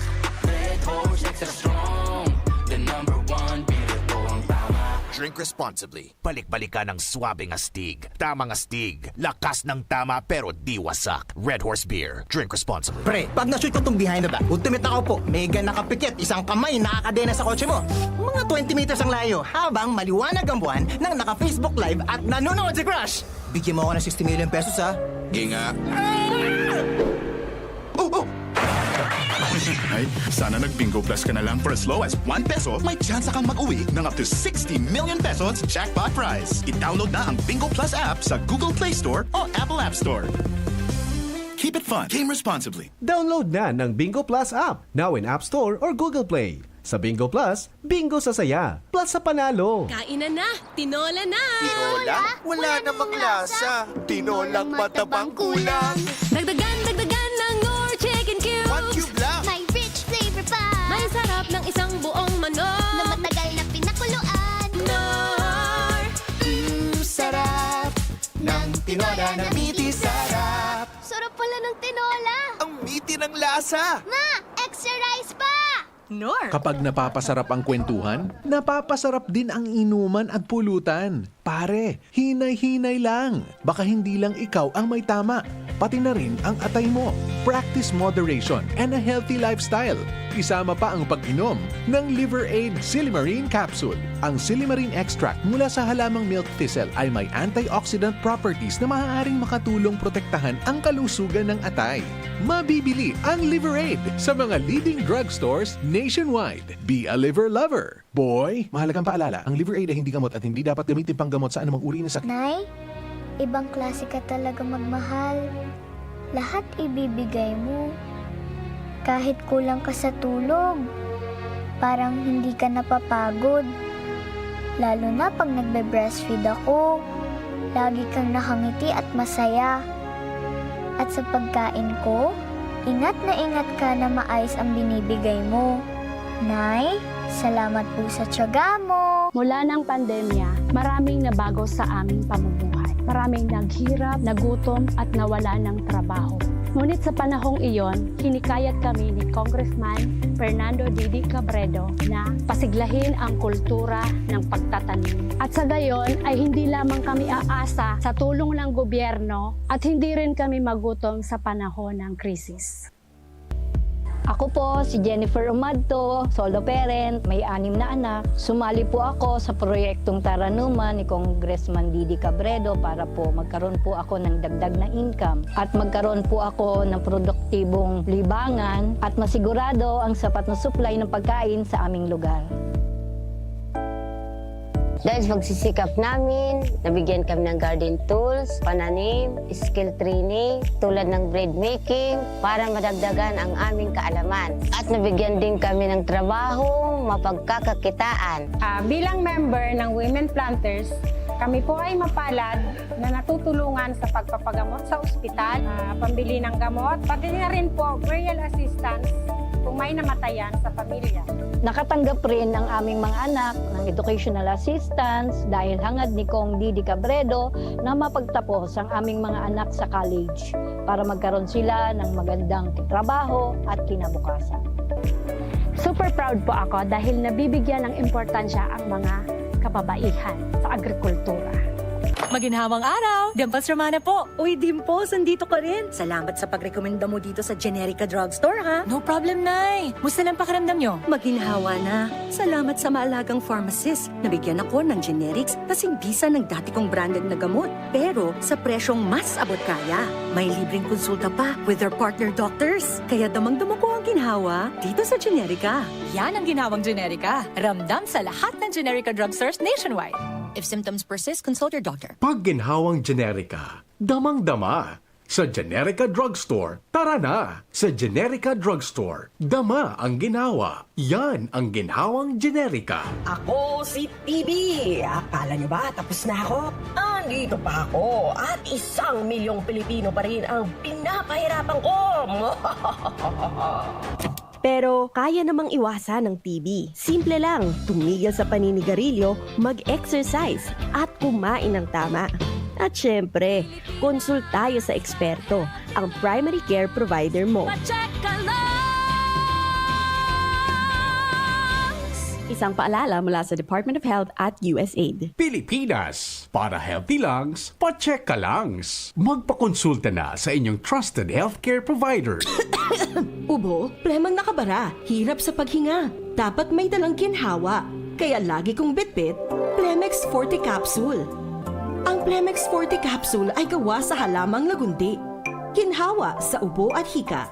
Red Horse Extra Strong, the number one beer, ito ang tama. Drink responsibly. Balik-balikan ang swabing astig. Tamang astig. Lakas ng tama pero di wasak. Red Horse Beer. Drink responsibly. Pre, pag na-shoot ko tong behind the back, ultimate ako po. Mega nakapikit, isang kamay, nakakadena sa kotse mo. Mga twenty meters ang layo, habang maliwanag ang buwan nang naka-Facebook Live at nanonood si Crush. Bigyan mo ako ng sixty million pesos, ha? Ginga. Oh, oh! Ay, sana nag-Bingo Plus ka na lang. For as low as one peso, may tsansa kang mag-uwi ng up to sixty million pesos jackpot prize. I-download na ang Bingo Plus app sa Google Play Store o Apple App Store. Keep it fun. Game responsibly. Download na ng Bingo Plus app, now in App Store or Google Play. Sa Bingo Plus, bingo sa saya, plus sa panalo. Kainan na! Tinola na! Tinola? Wala namang lasa. Tinolang matabang kulang. Dagdagan, dagdagan ng Knorr Chicken Cubes! One cube lang. May rich flavor pa. May sarap ng isang buong manok! Na matagal na pinakuluan. Knorr! Mm, sarap ng tinola na miti sarap. Sarap pala ng tinola. Ang miti ng lasa. Ma, extra rice pa! Knorr! Kapag napapasarap ang kwentuhan, napapasarap din ang inuman at pulutan. Pare, hinay-hinay lang. Baka hindi lang ikaw ang may tama, pati na rin ang atay mo. Practice moderation and a healthy lifestyle. Isama pa ang pag-inom ng Liver Aid Silymarin Capsule. Ang silymarin extract mula sa halamang milk thistle ay may antioxidant properties na maaaring makatulong protektahan ang kalusugan ng atay. Mabibili ang Liver Aid sa mga leading drugstores nationwide. Be a liver lover. Boy, mahalagang paalala, ang Liver Aid ay hindi gamot at hindi dapat gamitin panggamot sa anumang uri ng sakit. Nay, ibang klase ka talaga magmahal. Lahat ibibigay mo. Kahit kulang ka sa tulog, parang hindi ka napapagod. Lalo na pag nagbe-breastfeed ako. Lagi kang nakangiti at masaya. At sa pagkain ko, ingat na ingat ka na maayos ang binibigay mo. Nay, salamat po sa tiyaga mo. Mula ng pandemya, maraming nabago sa aming pamumuhay. Maraming naghirap, nagutom, at nawala ng trabaho. Ngunit sa panahong iyon, hinikayat kami ni Congressman Fernando Didi Cabredo na pasiglahin ang kultura ng pagtatanim. At sa gayon ay hindi lamang kami aasa sa tulong ng gobyerno at hindi rin kami magutom sa panahon ng krisis. Ako po si Jennifer Umadto, solo parent, may anim na anak. Sumali po ako sa proyektong Taranuman ni Congressman Didi Cabredo para po magkaroon po ako ng dagdag na income at magkaroon po ako ng produktibong libangan at masigurado ang sapat na supply ng pagkain sa aming lugar. Dahil sa pagsisikap namin, nabigyan kami ng garden tools, pananim, skill training, tulad ng bread making, para madagdagan ang aming kaalaman. At nabigyan din kami ng trabaho, mapagkakakitaan. Ah, bilang member ng Women Planters, kami po ay mapalad na natutulungan sa pagpapagamot sa ospital, ah, pambili ng gamot, pati na rin po burial assistance kung may namatayan sa pamilya. Nakatanggap rin ang aming mga anak ng educational assistance dahil hangad ni Cong Didi Cabredo na mapagtapos ang aming mga anak sa college para magkaroon sila ng magandang trabaho at kinabukasan. Super proud po ako dahil nabibigyan ng importansya ang mga kababaihan sa agrikultura. Maginhawang araw! Dimples Romana po! Uy, Dimples, andito ka rin! Salamat sa pagrekomenda mo dito sa Generica Drugstore, ha? No problem, Nay! Musta lang pakiramdam nyo? Maginhawa na. Salamat sa maalagang pharmacist. Nabigyan ako ng generics kasing bisa ng dati kong branded na gamot. Pero sa presyong mas abot kaya. May libreng konsulta pa with their partner doctors. Kaya damang-dama ko ang ginhawa dito sa Generica. Yan ang ginhawang Generica. Ramdam sa lahat ng Generica drugstores nationwide. If symptoms persist, consult your doctor. Pag ginhawang Generica, damang-dama. Sa Generica Drugstore, tara na! Sa Generica Drugstore, dama ang ginhawa. Yan ang ginhawang Generica. Ako si T B. Akala nyo ba tapos na ako? Andito pa ako at isang milyong Pilipino pa rin ang pinapahirapan ko. Pero kaya namang iwasan ng T B. Simple lang, tumigil sa paninigarilyo, mag-exercise, at kumain ng tama. At syempre, konsulta tayo sa eksperto, ang primary care provider mo. Pacheck ka lang! Isang paalala mula sa Department of Health at U S aid. Pilipinas, para healthy lungs, pacheck ka lang. Magpakonsulta na sa inyong trusted healthcare provider. Ubo, plemang nakabara, hirap sa paghinga. Dapat may dalang ginhawa. Kaya lagi kong bitbit, Plemex Forte Capsule. Ang Plemex Forte Capsule ay gawa sa halamang lagundi. Ginhawa sa ubo at hika.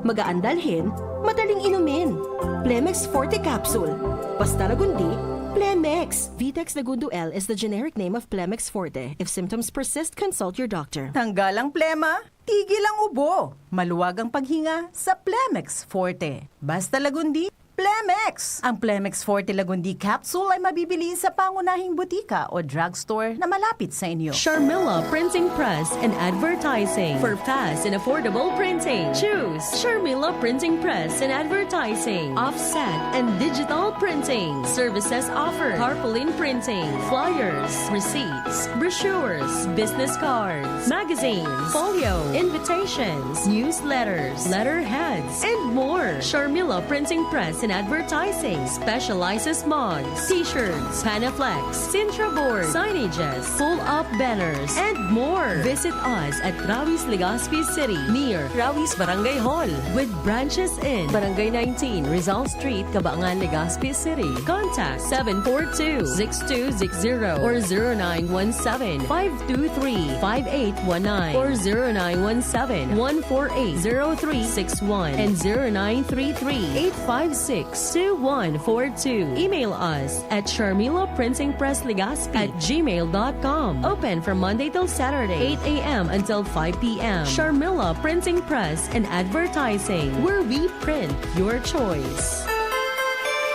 Magaan dalhin, madaling inumin. Plemex Forte Capsule. Basta lagundi, Plemex. Vitex Lagundo L is the generic name of Plemex Forte. If symptoms persist, consult your doctor. Tanggal ang plema, tigil ang ubo. Maluwag ang paghinga sa Plemex Forte. Basta lagundi, Plemex! Ang Plemex Forte Lagundi Capsule ay mabibili sa pangunahing butika o drugstore na malapit sa inyo. Sharmila Printing Press and Advertising. For fast and affordable printing, choose Sharmila Printing Press and Advertising. Offset and digital printing. Services offered: tarpaulin printing, flyers, receipts, brochures, business cards, magazines, folio, invitations, newsletters, letterheads, and more. Sharmila Printing Press and Advertising specializes mugs, t-shirts, Panaflex, Sintra board, signages, pull-up banners, and more. Visit us at Rawi's, Legazpi City, near Rawi's Barangay Hall, with branches in Barangay nineteen, Rizal Street, Cabangan, Legazpi City. Contact seven four two, six two six zero or zero nine one seven, five two three, five eight one nine or zero nine one seven, one four eight, zero three six one and zero nine three three, eight five six, two one four two. Email us at Sharmila Printing Press Legazpi at gmail dot com. Open from Monday till Saturday, eight a m until five p m. Sharmila Printing Press and Advertising, where we print your choice.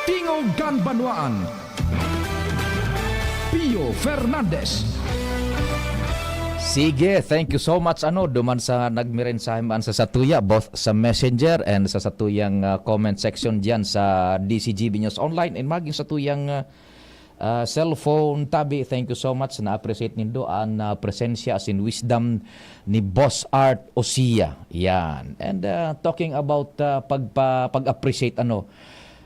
Tingog kan Banwaan, Pio Fernandez. Sige, thank you so much, ano, duman sa nagmirensahe man sa satuya, both sa Messenger and sa satuyang, ah, comment section diyan sa D C G B News Online and maging satuyang, ah, ah, cellphone tabi. Thank you so much. Na-appreciate nindo an, ah, presensya asin wisdom ni Boss Art Osia. Yan. And, ah, talking about, ah, pagpa-, pag-appreciate, ano,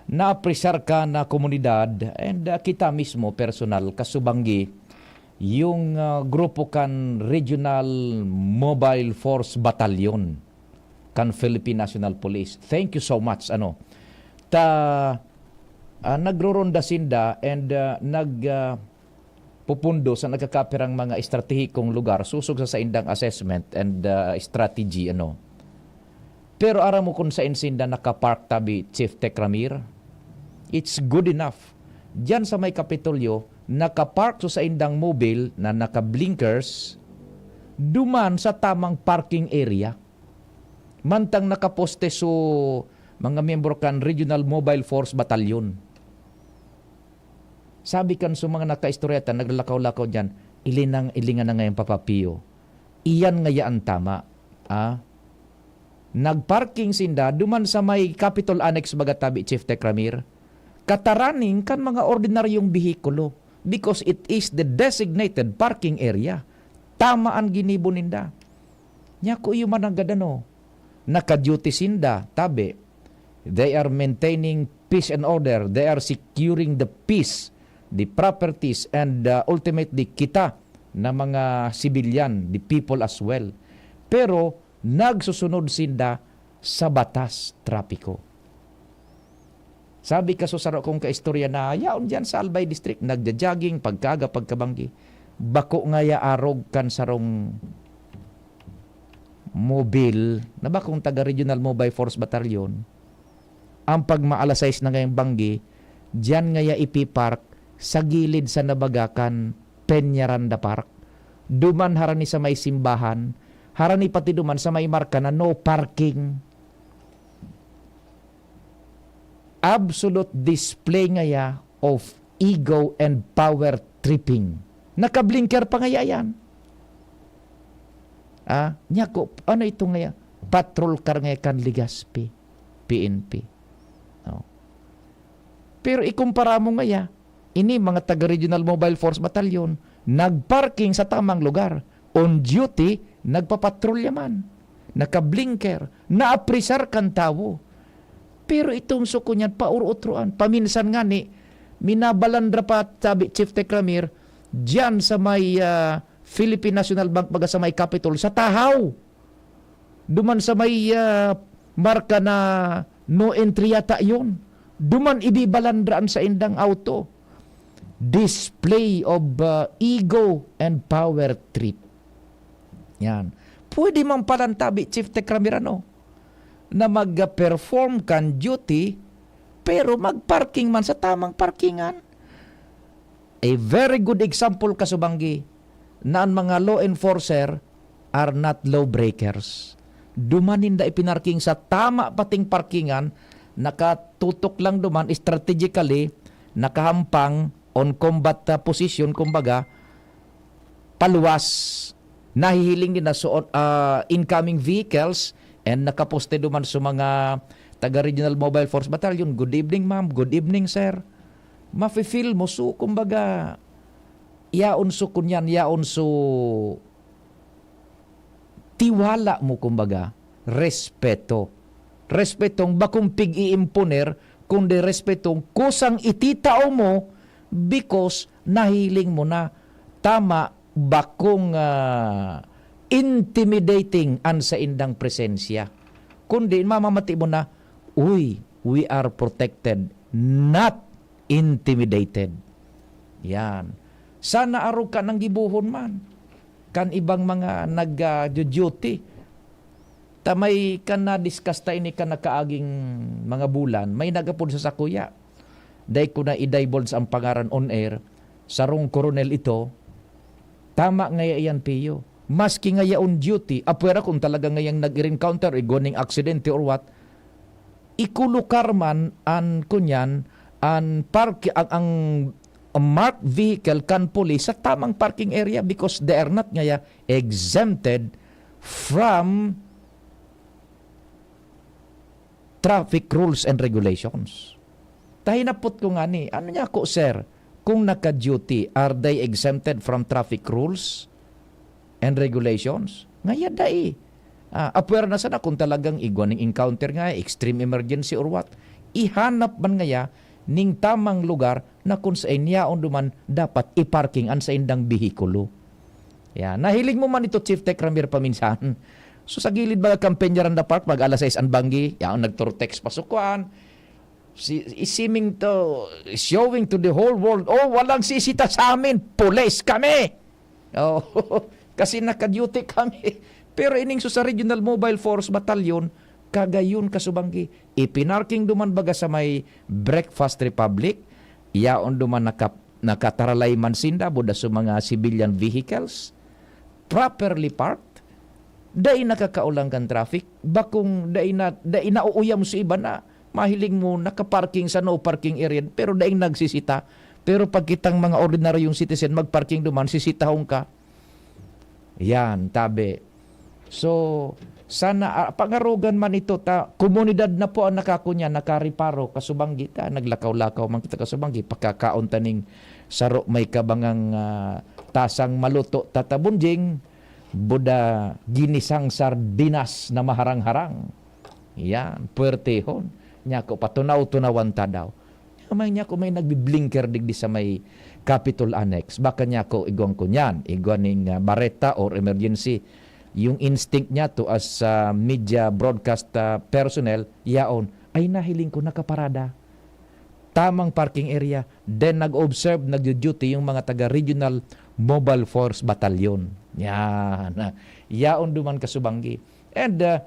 na-appreciate ka na komunidad and, ah, kita mismo personal, kasubanggi, yung, ah, grupo kan Regional Mobile Force Battalion kan Philippine National Police. Thank you so much, ano. Ta, ah, nagruronda sinda and, ah, nag, ah, pupundo sa nagkakapirang mga estratehikong lugar sosog sa saindang assessment and, ah, strategy, ano. Pero aram mo kung sain sinda nakapark tabi, Chief Tekramir? It's good enough. Diyan sa may Kapitolyo, nakapark so saindang mobile na naka-blinkers duman sa tamang parking area. Mantang nakaposte so mga miyembro kan Regional Mobile Force Battalion. Sabi kan so mga nakaistorya ta, naglalakaw-lakaw diyan, "Ilinang, ilingan na ngayang papapiyo. Iyan ngaya an tama." Ah? Nagparking sinda duman sa may Capitol Annex baga tabi, Chief Tekramir. Kataraning kan mga ordinaryong behikulo because it is the designated parking area. Tama an ginibo ninda. Nya kuyo man nanggad ano, naka-duty sinda, tabi. They are maintaining peace and order. They are securing the peace, the properties, and, uh, ultimately kita na mga sibilyan, the people as well. Pero nagsusunod sinda sa batas trapiko. Sabi ka so saro kong kaistorya na yaon diyan sa Albay District, nagja-jogging, pagkaaga, pagkabanggi. Bako ngaya arog kan sarong mobil na bakong taga Regional Mobile Force Battalion. Ang pagma alas sais na ngayong banggi, diyan ngaya ipipark sa gilid sa nabaga kan Peñaranda Park. Duman harani sa may simbahan, harani pati duman sa may marka na no parking. Absolute display ngaya of ego and power tripping. Naka-blinker pa ngaya yan. Ah, nya ko, ano ito ngaya? Patrol car ngaya kan Legazpi, P N P. No? Pero ikumpara mo ngaya, ini mga taga Regional Mobile Force Battalion, nagparking sa tamang lugar. On duty, nagpapatrolya man. Naka-blinker, naapresar kan tawo. Pero itong suko niyan, pauro-otroan. Paminsan ngani, minabalandra pa, sabi Chief Tekramir, diyan sa may, ah, Philippine National Bank, baga sa may Capitol, sa tahaw. Duman sa may, ah, marka na no entry yata yun. Duman ibibalandra an saindang auto. Display of, ah, ego and power trip. Yan. Pwede man palan tabi, Chief Tekramir, ano, na mag-perform kan duty, pero mag-parking man sa tamang parkingan. A very good example, kasubanggi, na an mga law enforcer are not law breakers. Duman ninda ipinarking sa tama pating parkingan, nakatutok lang duman strategically, nakahampang on combat, ah, position, kumbaga, paluwas. Nahihiling din na so, ah, incoming vehicles and nakaposte duman sa mga taga Regional Mobile Force Battalion, "Good evening, ma'am. Good evening, sir." Mafe-feel mo, so, kumbaga, yaon so kunyan, yaon so tiwala mo, kumbaga, respeto. Respetong bakong pig-iimponer, kundi respetong kusang ititao mo because nahiling mo na tama, bakong, ah, intimidating an saindang presensya. Kundi mamamati mo na, "Uy, we are protected, not intimidated." Yan. Sana arog ka nang gibohon man kan ibang mga nag, ah, duty. Ta may kan na-discuss ta ini kan nakaaging mga bulan, may nag-apod sa sakuya. Dai ko na i-divulge ang pangaran on air. Sarong koronel ito. Tama ngaya iyan, Pio. Maski ngaya on duty, apwera kung talaga ngayang nag-encounter, igwa ning aksidente or what, ikulukar man an, kunyan, an park, ang, ang a marked vehicle kan police sa tamang parking area because they are not ngaya exempted from traffic rules and regulations. Ta hinapot ko ngani, ano niya ako, sir? Kung naka-duty, are they exempted from traffic rules and regulations? Ngaya dai. Ah, apwera na sana kung talagang igwa ning encounter nga, extreme emergency or what. Ihanap man ngaya ning tamang lugar na kung saen yaon duman dapat i-parking an saindang behikulo. Yan. Nahiling mo man ito, Chief Tech Ramir, paminsan? So, sa gilid mga Campeñaranda Park, mag alas sais an banggi, yaon nagturutex pa sukwan. Si, is seeming to, showing to the whole world, "Oh, walang sisita sa amin, pulis kami!" Oh, kasi naka-duty kami. Pero ining so sa Regional Mobile Force Battalion, kagayon kasubanggi. Ipinarking duman baga sa may Breakfast Republic, yaon duman naka-, nakataralay man sinda, buda sa mga civilian vehicles, properly parked, dai nakakaolang kan traffic, bakong dai na, dai nauuyam sa iba na mahiling mo nakaparking sa no parking area, pero daing nagsisita. Pero pag kitang mga ordinaryong citizen magparking duman, sisitahon ka. Yan, tabi. So, sana, ah, pangarogan man ito ta, komunidad na po ang nakakunya, nakariparo, kasubanggi ta, naglakaw-lakaw man kita kasubanggi, pakakaon taning saro may kabangang, ah, tasang maluto, Tata Bunjing, buda ginisang sardinas na maharang-harang. Yan, puwertehon. Nyako, patunaw-tunawan ta daw. May nyako, may nagbi-blinker digdi sa may Capitol Annex. Baka nyako, igwang ko niyan. Igwa ning, ah, bareta or emergency. Yung instinct niya to as, ah, media broadcast, ah, personnel, yaon, ay nahiling ko, nakaparada. Tamang parking area. Then nag-observe, nag-duty yung mga taga Regional Mobile Force Battalion. Yan. Yaon duman kasubanggi. And, ah,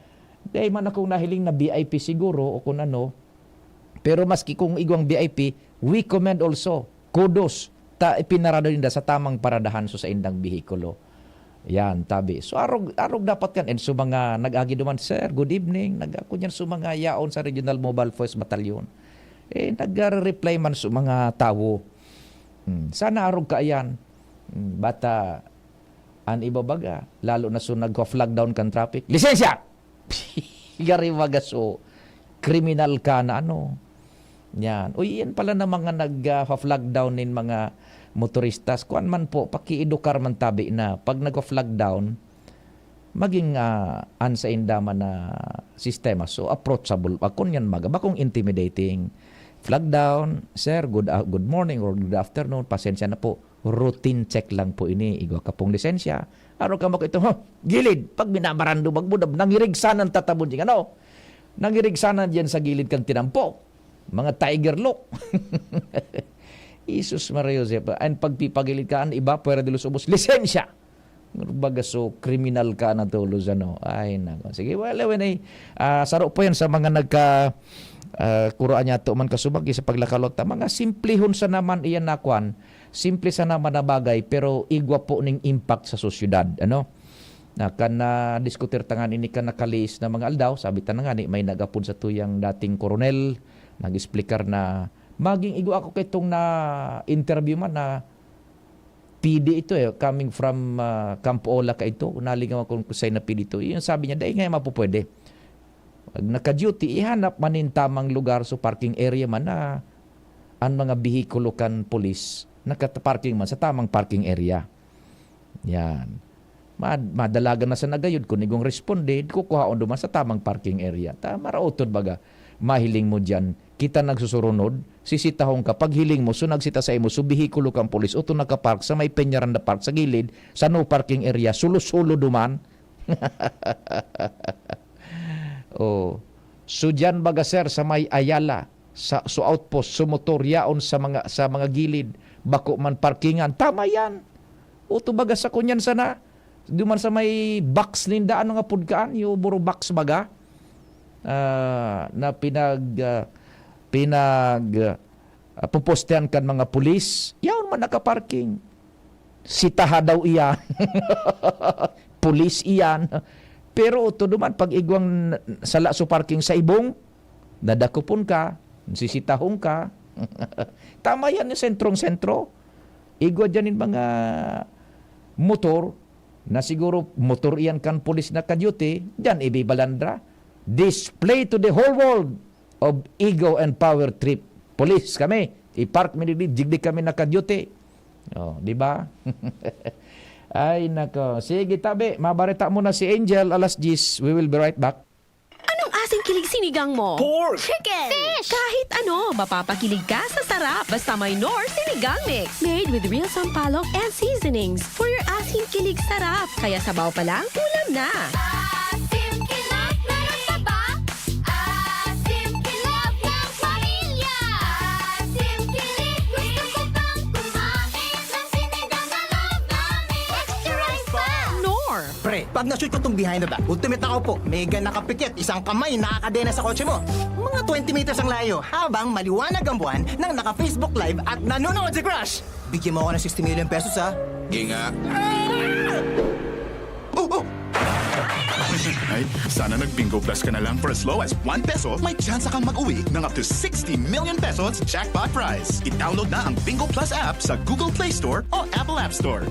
dahil man akong nahiling na V I P siguro o kung ano, pero maski kung igwang V I P, we commend also. Kudos ta ipinarada ninda sa tamang paradahan so saindang behikulo. Yan, tabi. So, arog, arog dapat kan. And so, mga nag-agi duman, "Sir, good evening." Nag-, ako niyan so mga yaon sa Regional Mobile Force Battalion. Eh, nag-reply man so mga tawo. Hmm, sana arog ka ayan. Hmm, bata, an iba baga, lalo na so nagwa-flag down kan traffic. Lisensya! Gari baga so, kriminal ka na ano. Yan. Uy, yan pala na mga nag, ah, flag down nin mga motoristas. Kuwan man po, pakiedukar man tabi na. Pag nagwa-flag down, maging, ah, an sainda man na sistema. So, approachable. Ako niyan maga, bakong intimidating. Flag down, "Sir, good, ah, good morning or good afternoon. Pasensya na po. Routine check lang po ini. Igwa ka pong lisensya." Ano ka mo ito? Huh, gilid. Pag binabarando, magbudab, nangirig sana ang Tata Bunjing. Ano? Nangirig sana diyan sa gilid kan tinampo. Mga tiger look. Jesus Maria Joseph. And pagpipagilid ka, ang iba, pwera dilos ubos. Lisensya! Baga so, kriminal ka na tulos, ano. Ay, nako. Sige, well, anyway, ah, saro po yan sa mga nagka, ah, kuraan niya to man kasubagi sa paglakalot. Mga simplihon sa naman iyan na kwan. Simple sa naman na bagay, pero igwa po ning impact sa sosyedad, ano? Na kan nadiskutir ta ngani ini kan nakalihis na mga aldaw, sabi ta na ngani, may nag-apod sa tuyang dating koronel, nag-explicar na maging igwa ako kay itong na-interview man na P D ito eh, coming from, ah, Campo Ola ka ito. Nalingaw ako kung kusay na P D ito. Yung sabi niya, "Dai nga mapupwede. Pag naka-duty, ihanap man nin tamang lugar, so parking area man na ang mga bihikulo kan pulis, nakaparking man sa tamang parking area." Yan. Mad-, madalagan na sa nagayod, kung igong responde, kukuhaon duman sa tamang parking area. Ta, maraotod baga, mahiling mo diyan, kita nagsusurunod, sisitahon ka, paghiling mo, so nagsita sa imo, so bihikulo kang pulis, o to nakapark sa may Peñaranda Park, sa gilid, sa no parking area, sulo-sulo duman. Oh. So diyan baga, sir, sa may Ayala, sa, so outpost, so motor, yaon sa mga, sa mga gilid, bako man parkingan. Tama yan. O to baga sa kunyan sana, duman sa may box ninda, ano nga pud kaan, yung buro box baga? Ah, na pinag, ah, pinag, ah, pupostehan kan mga pulis, yaon man nakaparking. Sitaha daw iyan. Pulis iyan. Pero to duman, pag igwang sala so parking sa ibong, nadakopon ka, sisitahon ka, Tama yan yung sentrong-sentro. Igwa dyan yung mga motor na siguro motor iyan kan pulis na ka-duty, dyan ibibalandra. Display to the whole world of ego and power trip. Pulis kami, i-park mi digdi, digdi kami naka-duty. Oh, di ba? Ay, nako. Sige, tabi. Mabareta muna si Angel, alas diyes. We will be right back. Anong asin kilig sinigang mo? Pork! Chicken! Fish! Kahit ano, mapapakilig ka sa sarap. Basta may Knorr Sinigang Mix. Made with real sampalok and seasonings. For your asin kilig sarap. Kaya sabaw pa lang, ulam na. Asim kilig, meron pa ba? Asim kilig ng pamilya. Asim kilig, gusto ko pang kumain ng sinigang na love namin. Extra rice pa! Knorr! Pre, pag na-shoot ko tong Behind the Back, ultimate na kaupo, mega nakapikit, isang kamay nakakadena sa kotse mo. Mga twenty meters ang layo, habang maliwanag ang buwan nang naka-Facebook Live at nanonood si Crush. Bigyan mo ako ng sixty million pesos, ha? Ginga. Oh, oh! Ay, sana nag-Bingo Plus ka na lang. For as low as one peso, may tsansa kang mag-uwi ng up to sixty million pesos jackpot prize. I-download na ang Bingo Plus app sa Google Play Store o Apple App Store.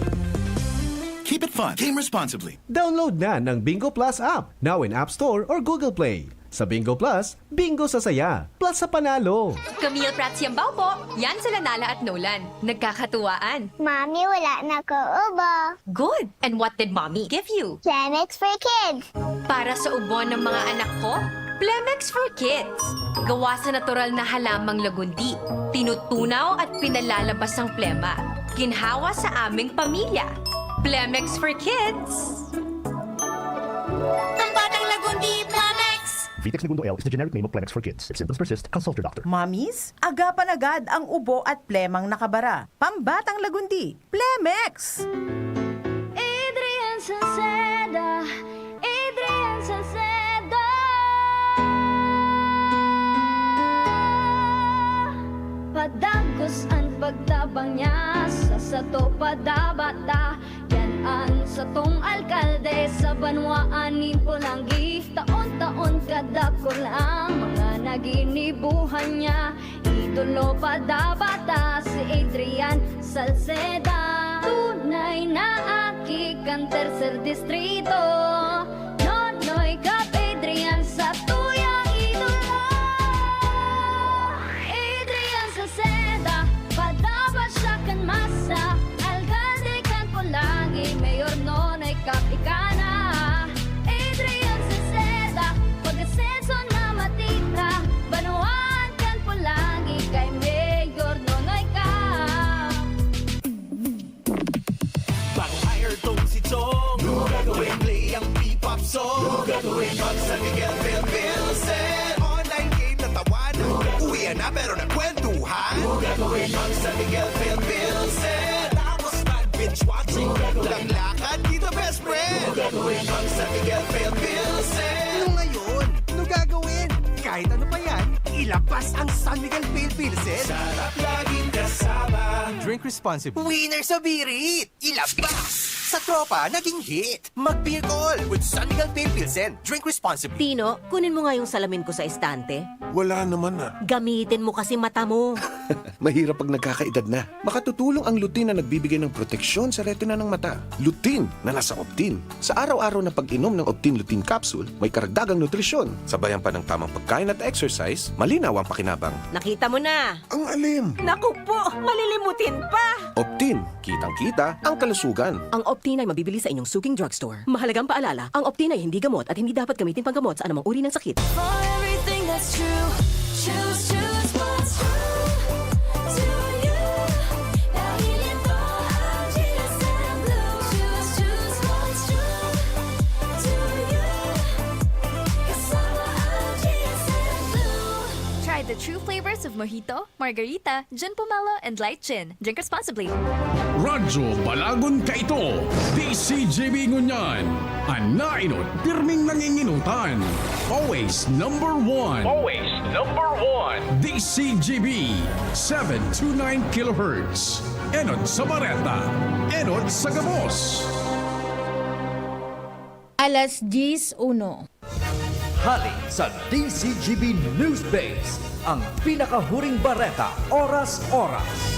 Keep it fun. Game responsibly. Download na ng Bingo Plus app, now in App Store or Google Play. Sa Bingo Plus, bingo sa saya, plus sa panalo. Ka-meal prats yambaw po. Yan sila Nala at Nolan. Nagkakatuwaan. Mami, wala na ko ubo. Good. And what did Mommy give you? Plemex for Kids. Para sa ubo ng mga anak ko, Plemex for Kids. Gawa sa natural na halamang lagundi. Tinutunaw at pinalalabas ang plema. Ginhawa sa aming pamilya. Plemex for Kids. Ang batang lagundi, Plemex! Vitex Negundo L is the generic name of Plemex for Kids. If symptoms persist, consult your doctor. Mommies, agapan agad ang ubo at plemang nakabara. Pambatang lagundi, Plemex! Adrian Salceda, Adrian Salceda. Padagos an pagtabang niya sa sato padabata. Yan an satong alkalde sa banwaan nin Polangui. Taon-taon kadakul ang mga naginibuhan niya. Idolo padabata si Adrian Salceda. Tunay na aki kan tercer distrito. Nonoy Kap Adrian sa tuyang idolo. Adrian Salceda, padaba siya kan masa. Alkalde kan Polangui, Mayor Nonoy Kap ika na. Adrian Salceda, pag-asenso na matira. Banwaan kan Polangui kay Mayor Nonoy Kap. Bago hire tong si Chong. Lugaduin. Play ang P-pop song. Lugaduin. Pag San Miguel Film Pilsen. Online game na tawanan. Lugaduin. Uwian na pero nagkwentuhan. Lugaduin. Pag San Miguel Film Pilsen. Tapos mag-binge watching. Lugaduin. Naglakad dito, best friend. Lugaduin. Pag San Miguel Film Pilsen. Ano ngayon? Ano gagawin? Kahit ano pa yan, ilabas ang San Miguel Pale Pilsen. Sarap laging kasama. Drink responsibly. Winner sa birit! Ilabas! Sa tropa, naging hit! Mag-beer call with San Miguel Pale Pilsen. Drink responsibly. Tino, kunin mo nga yung salamin ko sa estante. Wala naman ah. Gamitin mo kasi mata mo. Mahirap pag nagkakaedad na. Makatutulong ang lutein na nagbibigay ng proteksyon sa retina ng mata. Lutein na nasa Optin. Sa araw-araw na pag-inom ng Optin Lutein Capsule, may karagdagang nutrisyon. Sabayan pa ng tamang pagkain at exercise, malinaw ang pakinabang. Nakita mo na! Ang alim! Naku po! Malilimutin pa! Optin, kitang-kita ang kalusugan. Ang Optin ay mabibili sa inyong suking drugstore. Mahalagang paalala, ang Optin ay hindi gamot at hindi dapat gamitin panggamot sa anumang uri ng sakit. For everything that's true, choose, choose what's true to you. Dahil ito ang G S M Blue. Choose, choose what's true to you. Kasama ang G S M Blue. Try the true flavors of mojito, margarita, gin pomelo, and light gin. Drink responsibly. Radyo Balagon kaito, D C G B ngunyan. An naenot, pirming nanginginutan. Always number one. Always number one. D C G B, seven two nine kilohertz. Enot sa bareta, enot sa gabos. Alas diyes uno. Hali sa D C G B News Base, Ang pinakahuring bareta, oras-oras.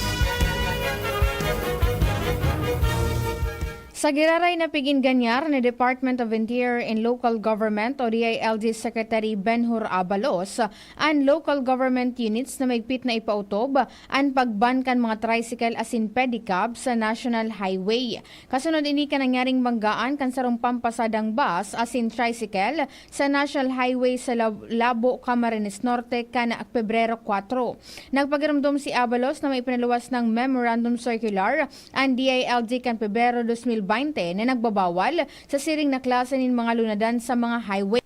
Sa giraray na pig-inganyar ni Department of Interior and Local Government o D I L G Secretary Benhur Abalos, an local government units na maigpit na ipautob an pag-ban kan mga tricycle asin pedicab sa National Highway. Kasunod ini kan nangyaring banggaan kan sarong pampasadang bus asin tricycle sa National Highway sa Lab-, Labo, Camarines Norte kan Pebrero kwatro. Nagpagiromdom si Abalos na may pinaluwas ng Memorandum Circular an D I L G kan Pebrero dos mil baynte na nagbabawal sa siring na klase nin mga lunadan sa mga highway.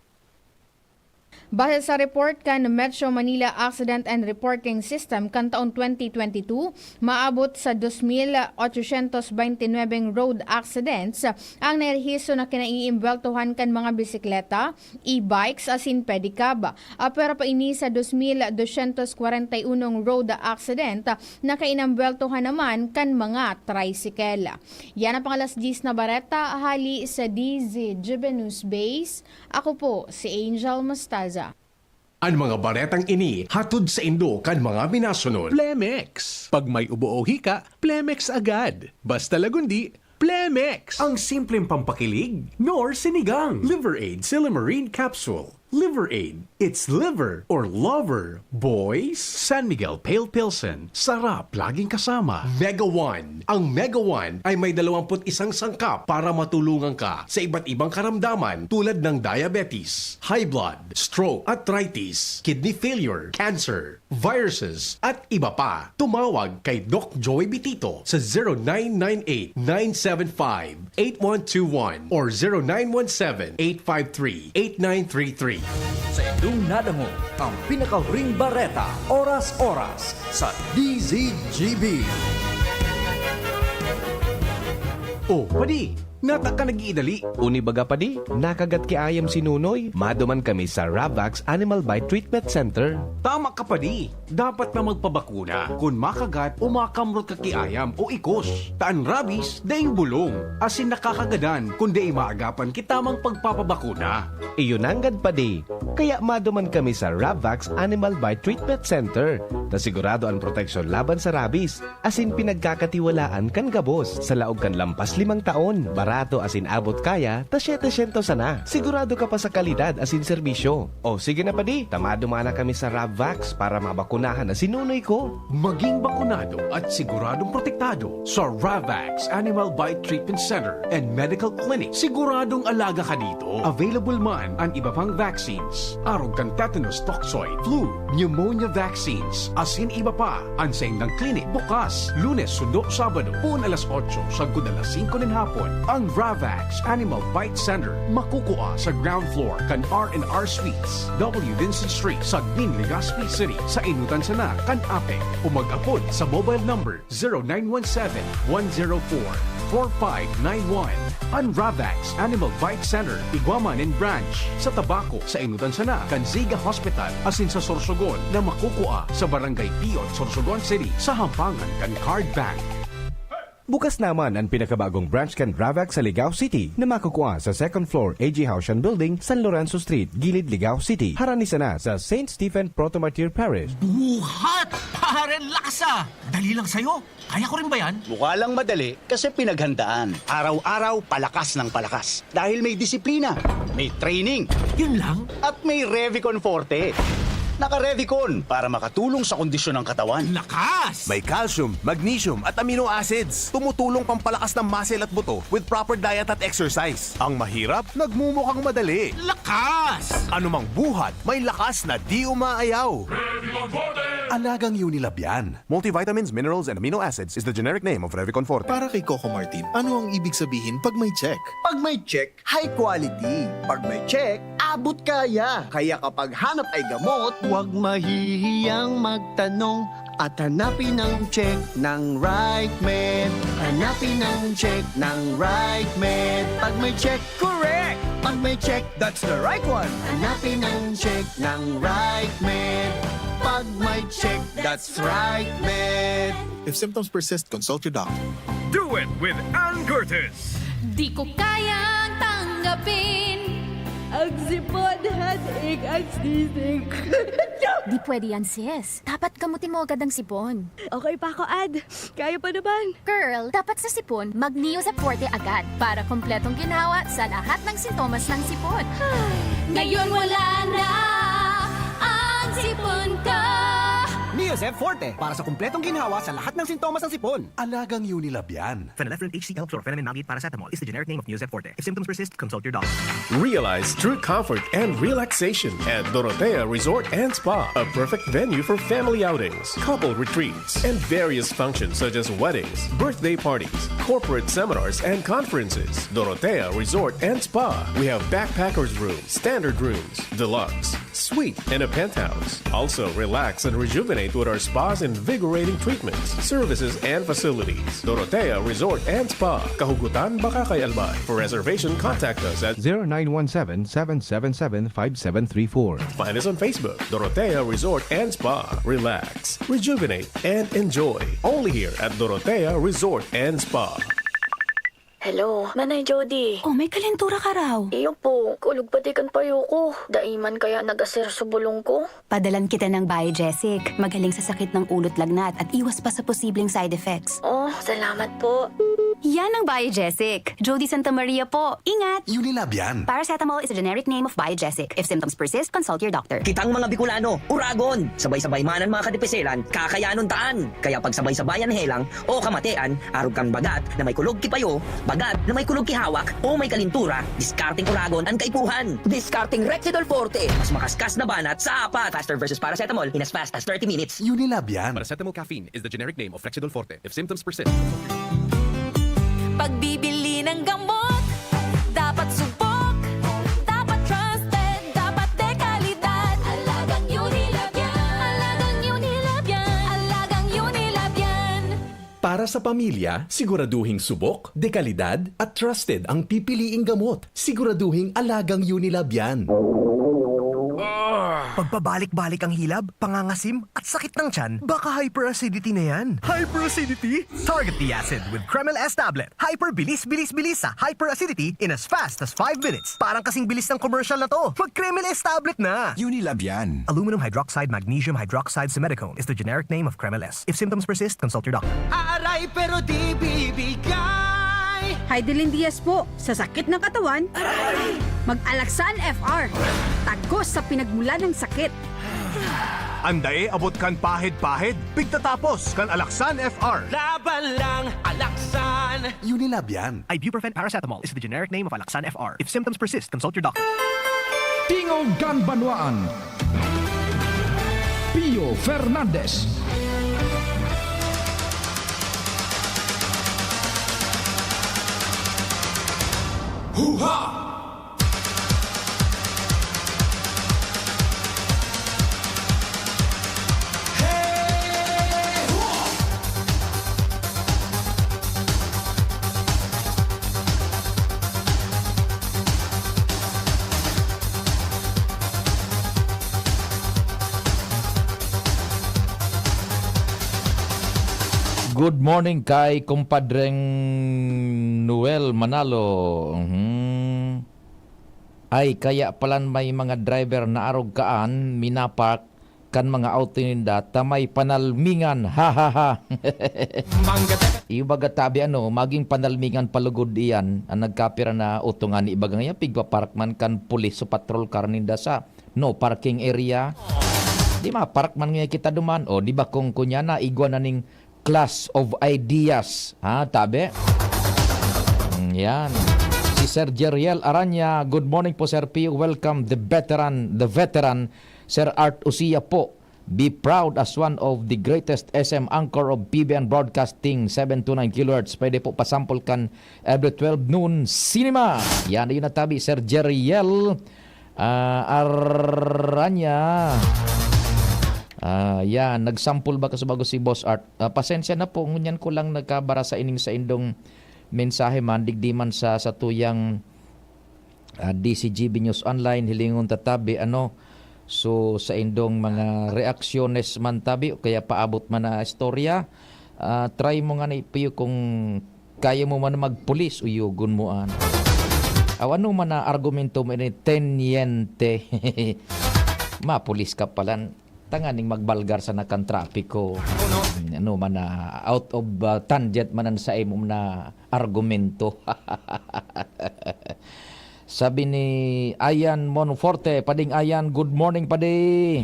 Base sa report kan Metro Manila Accident and Reporting System kan taong twenty twenty-two, maabot sa dos mil ochocientos baynte nuebeng road accidents ang narehisto na kinaiimbweltohan kan mga bisikleta, e-bikes asin pedicab. Apwera pa ini sa dos mil dosyentos kwarenta y unong road accident na kainambweltohan naman kan mga tricycle. Yan ang pang-alas diyes na bareta hali sa D Z G B News Base. Ako po si Angel Mostaza. An mga baretang ini hatod saindo kan mga minasunod. Plemex. Pag may ubo o hika, Plemex agad. Basta lagundi, Plemex. Ang simpleng pampakilig, nor sinigang. Liver Aid Silymarin Capsule. Liver Aid. It's liver or lover, boys. San Miguel Pale Pilsen. Sarap laging kasama. Mega One. Ang Mega One ay may dalawampu't isang sangkap para matulungan ka sa iba't ibang karamdaman tulad ng diabetes, high blood, stroke, arthritis, kidney failure, cancer, viruses, at iba pa. Tumawag kay Doc Joey Bitito sa zero nine nine eight, nine seven five, eight one two one or zero nine one seven, eight five three, eight nine three three. Sa indong nadangog ang pinakahuring bareta, oras-oras sa D Z G B. Oh, padi, nata ka nag-iidali. Uni baga, padi, nakagat ki ayam si Nunoy. Maduman kami sa Ravax Animal Bite Treatment Center. Tama ka, padi. Dapat na magpabakuna kun makagat o makamrot ka ki ayam o ikos. Ta an rabies daing bulong, asin nakakagadan kun dai maagapan ki tamang pagpapabakuna. Iyo nanggad, padi. Kaya maduman kami sa Ravax Animal Bite Treatment Center, ta sigurado an proteksyon laban sa rabies, asin pinagkakatiwalaan kan gabos. Sa laog kan lampas limang taon, barato asin abot kaya ta siyetesyentos sana. Sigurado ka pa sa kalidad asin serbisyo. O sige na, padi, ta maduman na kami sa Ravax para mabakunahan na si Nunoy ko. Maging bakunado at siguradong protektado sa Ravax Animal Bite Treatment Center and Medical Clinic. Siguradong alaga ka dito. Available man an iba pang vaccines, arog kan tetanus toxoid, flu, pneumonia vaccines, asin iba pa. An saindang klinik bukas Lunes sundo Sabado, poon alas otso sagkod alas singko nin hapon. Ang Ravax Animal Bite Center makukua sa ground floor kan R and R Suites, W Vincent Street, Sagmin, Legazpi City, sa enotan sana kan APEC, o mag-apod sa mobile number zero nine one seven, one zero four, four five nine one. An Ravax Animal Bite Center igwa man nin branch sa Tabaco, sa enotan sana kan Ziga Hospital, asin sa Sorsogon na makukua sa Barangay Piot, Sorsogon City, sa hampangan kan Card Bank. Bukas naman an pinakabagong branch kan Ravax sa Ligao City na makukua sa second floor A G Haushan Building, San Lorenzo Street, Gilid, Ligao City. Harani sana sa Saint Stephen Proto-Martyr Parish. Buhat! Pare, lakas ah! Dali lang sa'yo. Kaya ko rin ba yan? Mukha lang madali kasi pinaghandaan. Araw-araw, palakas ng palakas. Dahil may disiplina, may training, Yun lang? at may Revicon Forte. Naka-Revicon para makatulong sa kondisyon ng katawan. Lakas! May calcium, magnesium at amino acids. Tumutulong pampalakas ng muscle at buto with proper diet at exercise. Ang mahirap, nagmumukhang madali. Lakas! Anumang buhat, may lakas na di umaayaw. Alagang Unilab yan. Multivitamins, minerals, and amino acids is the generic name of Revicon Forte. Para kay Coco Martin, ano ang ibig sabihin pag may check? Pag may check, high quality. Pag may check, abot kaya. Kaya kapag hanap ay gamot, huwag mahihiyang magtanong at hanapin ang check ng right med. Hanapin ang check ng right med. Pag may check, correct! Pag may check, that's the right one. Hanapin ang check ng right med. Pag may check, that's right med. If symptoms persist, consult your doctor. Do it with Ann Curtis. Di ko kayang tanggapin. Ang sipon, headache, ang sneezing. Di pwede yan, sis. Dapat gamutin mo agad ang sipon. Okay pa ako, Ad. Kaya pa naman. Girl, dapat sa sipon, mag-Neozep Forte agad para kompletong ginhawa sa lahat ng sintomas ng sipon. Ngayon wala na ang sipon ko. Neozep Forte para sa kompletong ginhawa sa lahat ng sintomas ng sipon. Alagang Unilab yan. Phenylephrine H C L, chlorphenamine maleate, paracetamol is the generic name of Neozep Forte. If symptoms persist, consult your doctor. Realize true comfort and relaxation at Dorotea Resort and Spa, a perfect venue for family outings, couple retreats, and various functions such as weddings, birthday parties, corporate seminars, and conferences. Dorotea Resort and Spa. We have backpackers room, standard rooms, deluxe, suite, and a penthouse. Also, relax and rejuvenate with our spa's invigorating treatments, services, and facilities. Dorotea Resort and Spa, Kahugutan, Bacacay, Albay. For reservation, contact us at zero nine one seven, seven seven seven, five seven three four. Find us on Facebook, Dorotea Resort and Spa. Relax, rejuvenate, and enjoy. Only here at Dorotea Resort and Spa. Hello, Manay Jody. Oh, may kalentura ka raw. Iyo po, kulog pati kan payo ko. Dai man kaya nag-aser sa bulong ko. Padalan kita ng Biogesic. Magaling sa sakit ng ulo't lagnat at iwas pa sa posibleng side effects. Oh, salamat po. Yan ang Biogesic. Jody Santa Maria po. Ingat! Unilab yan. Paracetamol is a generic name of Biogesic. If symptoms persist, consult your doctor. Kitang mga Bicolano, uragon! Sabay-sabay man an mga kadipiselan, kakayanon taan. Kaya pagsabay-sabayan helang o kamatean, arog kan bagat na may kulog ki payo, bagat na may kulog ki hawak, o may kalentura, diskarteng uragon an kaipuhan. Diskarteng Rexidol Forte, mas makaskas na banat sa apat. Faster versus paracetamol in as fast as thirty minutes. Unilab yan. Paracetamol caffeine is the generic name of Rexidol Forte. If symptoms persist, Pagbibili ng gamot, dapat subok, dapat trusted, dapat de kalidad. Alagang Unilab yan. Alagang Unilab yan. Alagang Unilab yan. Para sa pamilya, siguraduhing subok, de kalidad, at trusted ang pipiliing gamot. Siguraduhing alagang Unilab yan. Pagpabalik-balik ang hilab, pangangasim, at sakit ng tiyan, baka hyperacidity na yan. Hyperacidity? Target the acid with Kremil S tablet. Hyper bilis, bilis, bilis sa hyperacidity in as fast as five minutes. Parang kasing bilis ng commercial na to. Mag Kremil S tablet na! Unilab yan. Aluminum hydroxide, magnesium hydroxide, simethicone is the generic name of Kremil S. If symptoms persist, consult your doctor. Aaray, pero di bibigay. Heidelin Diaz po. Sa sakit ng katawan, mag-Alaxan F R. Tagos sa pinagmula ng sakit. An dae abot kan pahid-pahid, pigtatapos kan Alaxan F R. Laban lang, Alaxan! Unilab yan. Ibuprofen paracetamol is the generic name of Alaxan F R. If symptoms persist, consult your doctor. Tingog kan Banwaan. Pio Fernandez. Huha! Good morning kay kumpadreng Noel Manalo. Mhm. Ay, kaya palan may mga driver na arog kaan, minapark kan mga auto ninda ta may panalmingan. Ha, ha, ha. Iyo baga tabi ano, maging panalmingan palugod iyan, ang nagkapira na utungan ni ibagang yan, pigpapark man kan pulis o patrol car ninda sa no parking area. Di mapark man nga kita duman, o di ba kung kunya na igwa na ning clash of ideas. Ha, tabi? Mm, yan. Si Sir Jeriel Aranya, good morning po, Sir Pio. Welcome, the veteran, the veteran, Sir Art Usia po. Be proud as one of the greatest S M anchor of P B N Broadcasting, seven two nine kilohertz. Pwede po pasampol kan every twelve noon cinema. Yan, yun na tabi, Sir Jeriel. Ah, Aranya. Ah, yan, nagsampol ba kaso bago si Boss Art? Ah, pasensya na po, ngunyan ko lang nagkabara sa ining saindong mensahe man, digdi man sa, sa tuyang, ah, D C G B News Online, hilingon ta tabi, ano, so, saindong mga reaksyones man tabi, o kaya paabot man na istorya, ah, try mo nga ni Pio kung kaya mo man magpulis, uyogon mo an. Aw, ano man na argumento mo ini, tenyente? Mapulis ka palan. Tanganing magbalgar sana kan trapiko. Ano man na, out of, ah, tangent man an saimo na argumento. Sabi ni Ayan Monforte, "Pading Ayan, good morning, padi."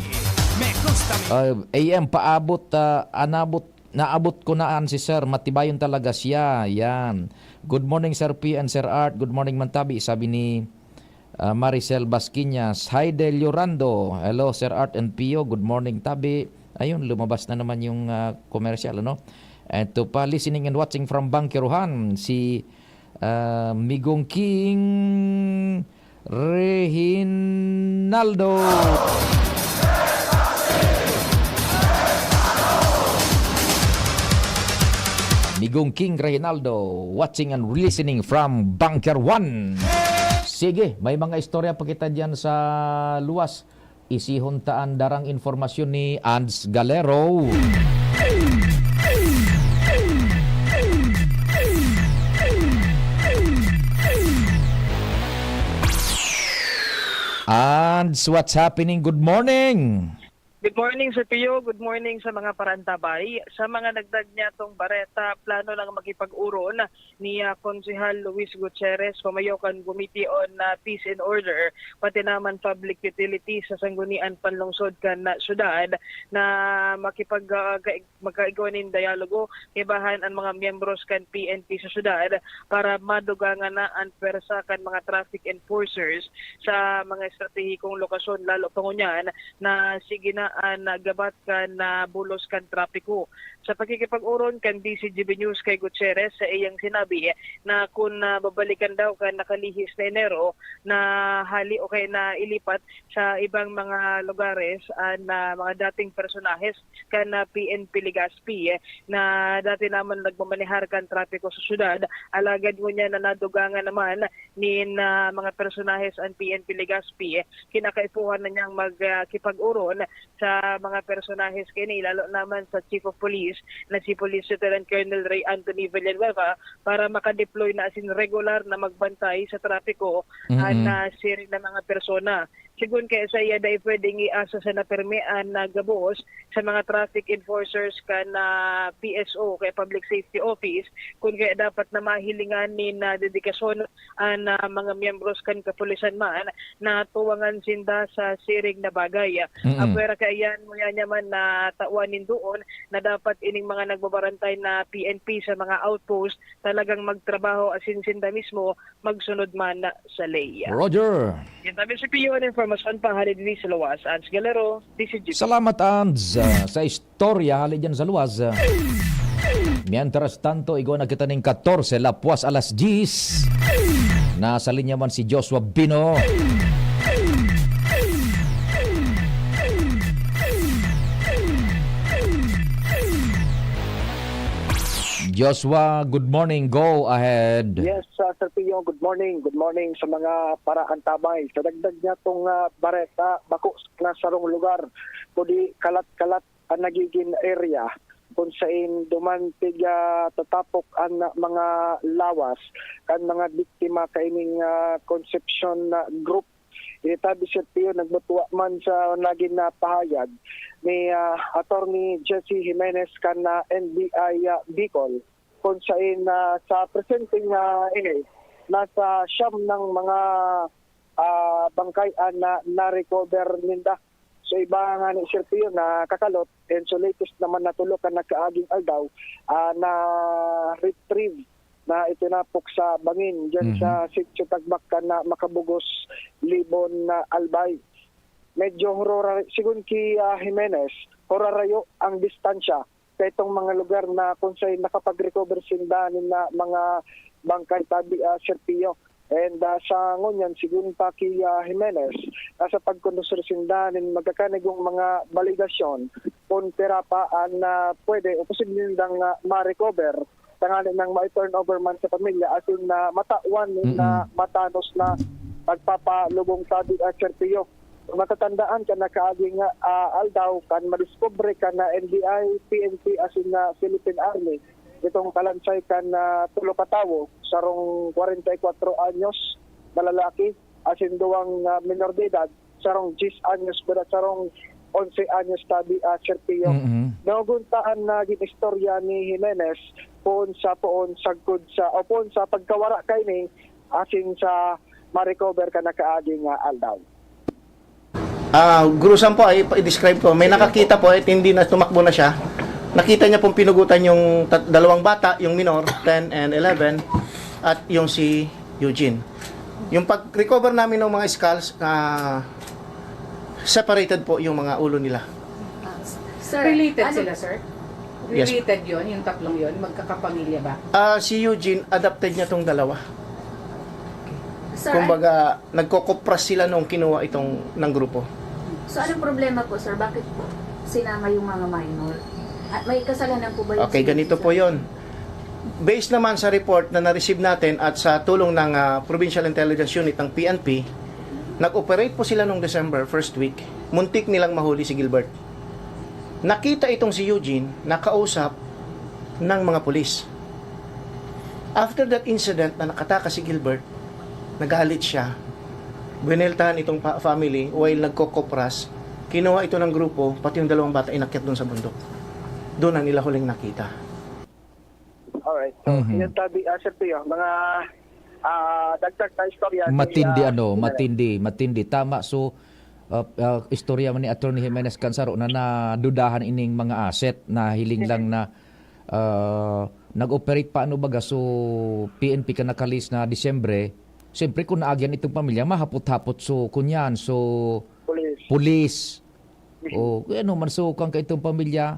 Ah, A M, paabot, ah, anabot, naabot ko na an si Sir. Matibayon talaga siya. Yan. "Good morning, Sir P and Sir Art. Good morning, Mantabi," sabi ni Ah, Maricel Basquiñas, Haide Llorando. Hello, Sir Art and Pio. Good morning, tabi. Ayun, lumabas na naman yung, ah, commercial, ano? Ito pa, listening and watching from Bangkeruhan, si, ah, Migong King Rehinaldo. Migong King Rehinaldo, watching and listening from Bunker One. Sige, may mga istorya pa kita diyan sa luwas. Isihon ta an darang impormasyon ni Ands Galero. Ands, what's happening? Good morning! Good morning, Sir Pio. Good morning sa mga paraantabay. Sa mga nagdag niyatong bareta, plano lang makipag-uron ni, ah, Konsehal Luis Gutierrez, pamayo kan Committee on, ah, Peace and Order, pati naman Public Utilities sa Sanggunian Panlungsod kan, ah, syudad na makipag, ah, ga-, magkaigwa nin dialogo, kaibahan an mga miyembros kan P N P sa syudad para madugangan na an pwersa kan mga traffic enforcers sa mga estratehikong lokasyon, lalo pa ngunyan na sige na an gabat kan, ah, bulos kan trapiko. Sa pakikipag-oron kan D C G B News kay Gutierrez, sa iyang sinabi na kun, ah, babalikan daw kan nakalihis na Enero na hali o kaya na ilipat sa ibang mga lugares an, ah, mga dating personahes kan, ah, P N P Legazpi, eh, na dati naman nagmamanehar kan trapiko sa syudad, alagad ngunyan na nadugangan naman nin, ah, mga personahes an P N P Legazpi, eh, kinakaipuhan na niyang mag, ah, kipag-oron sa mga personahes kaini, lalo naman sa Chief of Police na si Police Lieutenant Colonel Ray Anthony Villanueva para makadeploy na asin regular na magbantay sa trapiko an, Mm-mm. ah, siring na mga persona. Sigon kaya saiya, dai pwedeng iasa sa napermi an, ah, gabos sa mga traffic enforcers kan, ah, P S O, kaya Public Safety Office, kun kaya dapat na mahilingan nin, ah, dedikasyon an, ah, mga miyembros kan kapulisan man na tuwangan sinda sa siring na bagay. Mm-mm. Apwera kaiyan, ngunyan niya man na tawan nin doon na dapat ining mga nagbabarantay na P N P sa mga outpost talagang magtrabaho asin sinda mismo magsunod man sa ley. Roger. Yan tabi si Pio, an impormasyon panghali dinhi sa luwas. Ands Galero, D C G P. Salamat, Ands, ah, sa istorya hali dyan sa luwas. Mientras tanto, igwa na kita ning katorse, lapwas alas diyes. Nasa linya man si Joshua Bino. Joshua, good morning. Go ahead. Yes, ah, Sir Pio, good morning. Good morning sa mga paraantabay. Sa dagdag niya tong, ah, bareta, bako na sarong lugar, kundi kalat-kalat an nagigin area kun sain duman tiga tatapok an mga lawas kan mga biktima kaining, ah, Concepcion na group. Ini tabi, Sir Pio, nagmutwa man sa nagin na pahayag ni, ah, Attorney Jesse Jimenez kan, ah, N B I, ah, Bicol, kun sain, ah, sa presenteng, ah, ini, nasa siyam ng mga, ah, bangkay an na, na-recover ninda. So, iba nga ni Sir Pio na kakalot, and so latest naman na tulo kan nagkaaging aldaw, ah, na-retrieve na itinapok sa bangin dyan Mhm. sa Sitio Tagbak kan na Makabugos, Libon na Albay. Medyo hurora, sigon ki, ah, Jimenez, hurarayo ang distansya sa itong mga lugar na kung saan nakapag-recover sinda nin na mga bangkay tabi, ah, Sir Pio. And, ah, sa ngunyan, sigon pa ki, ah, Jimenez, nasa pagkondusir sinda nin magkakanigong mga baligasyon kung pira pa an, ah, pwede o posible nindang, ah, ma-recover tanganing nang ma-turnover man sa pamilya asin na matawan nin, Mm-mm. ah, matanos na pagpapalubong tabi, ah, Sir Pio. Matatandaan kan nakaaging, ah, aldaw kan madiskubre kan na N B I, P N P asin na Philippine Army itong kalansay kan, ah, tulo ka tawo, sarong kwarenta y kwatro anyos na lalaki asin duwang, ah, menor de edad, sarong diyes anyos pero sarong onse anyos tabi, ah, Sir Pio. Mm-mm. Naguntaan na ginistorya ni Jimenez poon sa, poon sagkod sa, o poon sa pagkawara kaini asin sa ma-recover kan nakaagi nga aldaw. Ah, gruesome po, ay, i-describe ko. May nakakita po, eh, hindi na, tumakbo na siya. Nakita niya pong pinugutan yung tat-, dalawang bata, yung minor, ten and eleven, at yung si Eugene. Yung pag-recover namin ng mga skulls, ah, separated po yung mga ulo nila. Sir, Related ano- sila, sir? Yes. Related yon, yung tatlong yon, magkakapamilya ba? Ah, si Eugene, adopted niya tong dalawa. Sir, Kumbaga, nagkokopras sila nung kinuha itong ng grupo. So, anong problema po, sir? Bakit po sinama yung mga minor? At may kasalanan po ba yung Okay, ganito po yon. Based naman sa report na na-receive natin at sa tulong ng, ah, Provincial Intelligence Unit ng P N P, nag-operate po sila nung December first week. Muntik nilang mahuli si Gilbert. Nakita itong si Eugene na kausap ng mga pulis. After that incident na nakatakas si Gilbert, nagalit siya. Bineltahan itong pa- family while nagkokopras. Kinuha ito ng grupo, pati yung dalawang bata inakyat doon sa bundok. Doon na nila huling nakita. Alright. So, Mhm. Yan tabi, ah, Sir Pio, mga ah, dagdag na istorya. ni, Matindi ah, ano, General. matindi, matindi. Tama. So, uh, uh, istorya man ni Attorney Jimenez Cansaro na nadudahan ining mga asset na hiling lang na uh, nag-operate pa ano baga. So, P N P ka nakalis na Disyembre. Siyempre, kung naagyan itong pamilya, mahapot-hapot. So, kunyan, so, Police. pulis. O, kaya ano man, so, kang kaitong pamilya,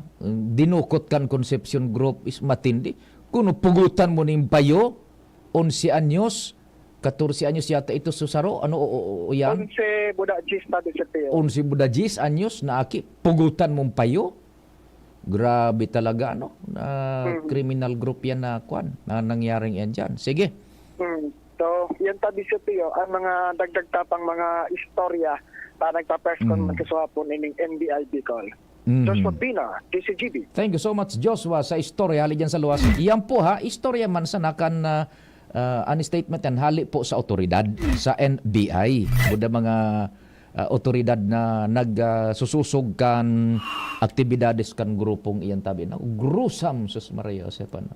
dinukot kan Concepcion Group is matindi. Kuno pugutan mo ning payo, onse anyos, katorse anyos yata ito, so saro, ano, o, o, o, yan? Onse buda diyes tabi, Sir Pio. Onse buda diyes anyos na aki, pugutan mong payo? Grabe talaga, no? Na Hmm. criminal group yan na, kwan, na nangyaring yan dyan. Sige. Hmm. So, yan tabi, Sir Pio, ang mga dagdag tapang mga istorya na nagpa-press con Hmm. man kasuhapon ining N B I Bicol. Mhm. Joshua Pina, D C G B. Thank you so much, Joshua, sa istorya hali dyan sa luwas. Yan po ha, istorya man sa nakan uh, uh, an statement yan, hali po sa otoridad, sa N B I. Buda mga uh, otoridad na nagsususog kan aktibidades kan grupong iyan tabi na gruesome, sus Maria Josep, ano.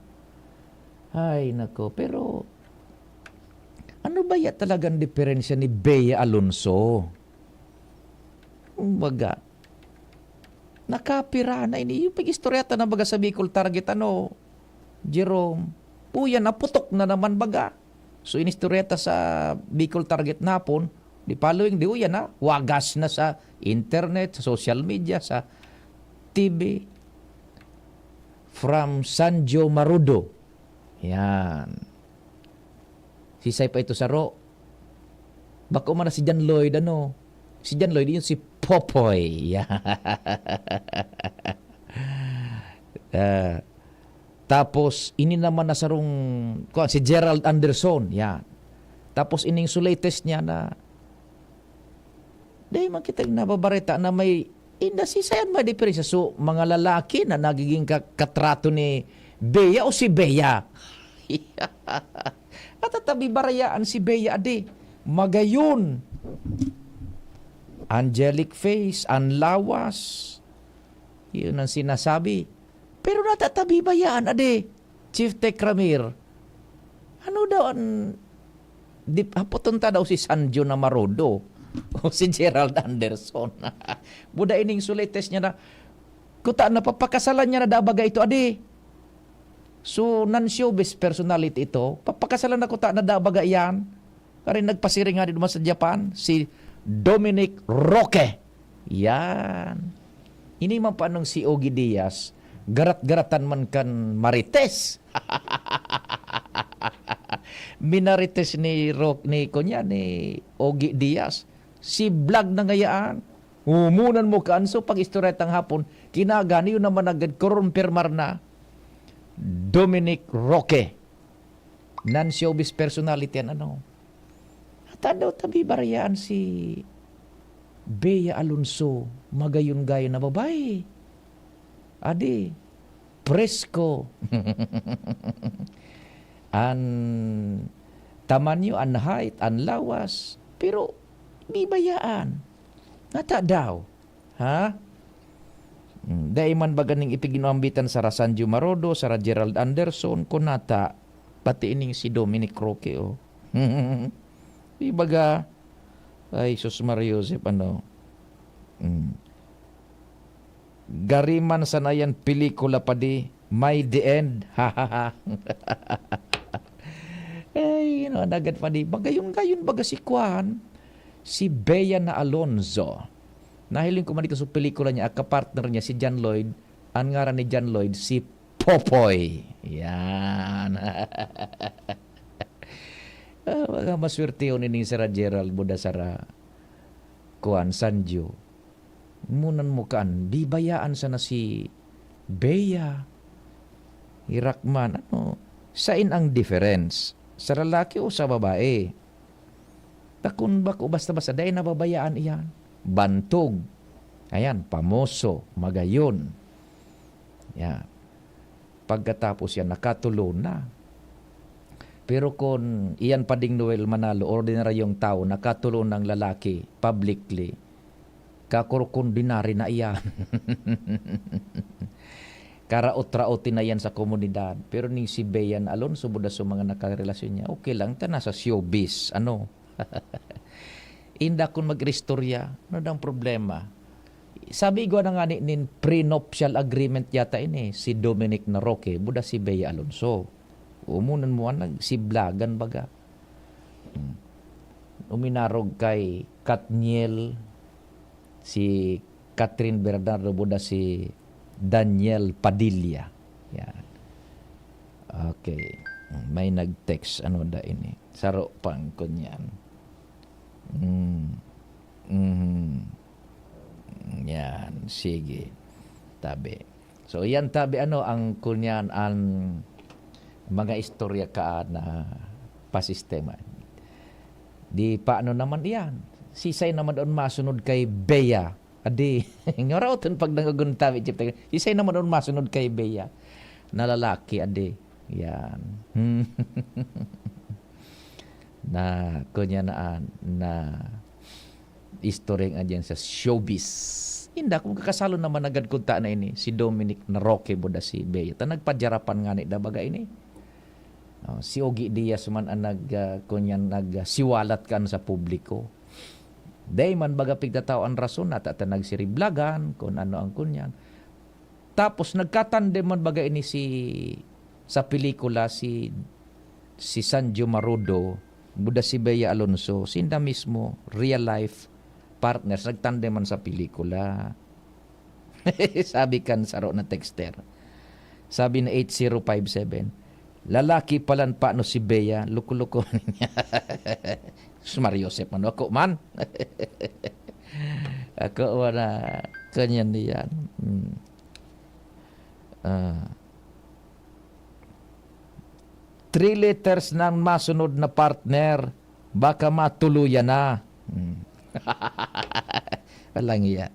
Ay, nako. Pero, ano ba ya talagang diferensya ni Bea Alonso? Kumbaga, nakapira na ini. Yung pag-istorya ta na baga sa Bicol Target, ano, Jerome? Uya na, putok na naman baga. So, inistorya ta sa Bicol Target napon, di following, di uya na, wagas na sa internet, sa social media, sa T V. From Sanjo Marudo. Yan. Sisay pa ito saro. Bako man na si John Lloyd, ano? Si John Lloyd, yun si Popoy. Yan. Ah, tapos, ini naman na sarong, kuwan, si Gerald Anderson. Yan. Tapos, ining so latest niya na, dahil man kitang nababarita na may, inda si sayan may diferensya. So, mga lalaki na nagiging ka- katrato ni Bea o si Bea? At tatabi barayaan si Bea, adi. Magayon. Angelic face, ang lawas. Yun ang sinasabi. Pero natatabi ba yan, adi? Chief Tech Ramir, ano daw ang... Di, hapoton ta daw si Sanjo na Marodo o si Gerald Anderson. Buda ining so latest niya na, kuta, napapakasalan niya na dabaga ito, adi. So, non-showbiz personality ito. Papakasalan na kuta na dabaga yan. Kaya nagpasiring nga din naman sa Japan, si Dominic Roque. Yan. Ini man pa nung si Ogie Diaz, garat-garatan man kan Marites. Minarites ni Roque, ni, kunya, ni Ogie Diaz. Si vlog na ngayaan. Humunan mo ka, anso pag-istorya tang hapon, kinagani yun naman agad, kurumpirmar na. Dominic Roque. Non-showbiz personality yan, ano. At daw tabi barayaan si Bea Alonso, magayon-gayon na babae. Adi, presko. An tamanyo, an height, an lawas. Pero, di bayaan. Ngata daw. Ha? Hmm, dai man baga ning ipiginuambitan sara Sanjo Marodo, sara Gerald Anderson, kunata, pati ining si Dominic Roque, oh. Di baga, ay, sus Maria Joseph, ano? Hmm. Gariman sana yan pelikula pa di, may the end. Ay, ano, nagad pa di. Magayon-gayon baga si Kwan, si Bea na Alonzo. Nahiling ko man ito sa pelikula niya, kapartner niya si John Lloyd. Ang ngaran ni John Lloyd, si Popoy. Yan. Ah, mga maswerte yun ining Sir Gerald, buda sara Kuan, Sanjo. Munan mo kan, di bayaan sana si Bea. Hirak man, ano, sain ang difference? Sa lalaki o sa babae? Takon bako basta-basta, dai nababayaan iyan. Bantog. Ayan, pamoso, magayon. Yan. Pagkatapos yan, nakatulo na. Pero kun iyan pa ding Noel Manalo, ordinaryong tawo, nakatulo ng lalaki, publicly, kakurkundinari na iyan. Karaot-raotin na yan sa komunidad. Pero ning si Bean Alonso, buda sa mga nakarelasyon niya, okay lang, ta nasa showbiz, ano? Inda kun mag-istorya, ano daw ang problema? Sabi igwa na nga ni, nin prenuptial agreement yata ini, si Dominic na Roque, buda si Bea Alonso. Umunan mo, ah, nagsiblagan baga. Hmm. Uminarog kay Katniel, si Catherine Bernardo, buda si Daniel Padilla. Yan. Okay. May nag-text, ano da ini? Saro pang kunyan. Mm. Mhm. Yan, sige. Tabi. So, yan tabi, ano, ang kunyan, ang mga istorya ka na pasistema. Di paano naman iyan? Sisay naman doon masunod kay Bea? Adi, ngaraoton pag nangagun tabi, Chief Tech. Sisay naman doon masunod kay Bea? Na lalaki, adi. Yan. Na, kunya na, na istorya nga dyan sa showbiz. Inda, kung kakasalo naman agad kunta na ini, si Dominic na Roque buda si Bea. Ta nagpadyarapan nga ni da baga ini. Oh, si Ogie Diaz man ang nag, ah, kunya nagsiwalat kan sa publiko. Dai man baga pigtatao ang rason, nata ta nagsiriblagan, kung ano ang kunyan. Tapos nagkatandem man baga ini si, sa pelikula, si, si Sanjo Marudo, buda si Bea Alonso, sinda mismo, real life partners, nagtandem man sa pelikula. Sabi kan saro na texter. Sabi na eight zero five seven, "Lalaki palan pa no si Bea, loko-loko niya." Sus, Mario Joseph, ano ako man? Ako wala, kanyan niyan. Hmm. Ah. Three letters nang masunod na partner, baka matuluyan na. Hmm. Walang iya.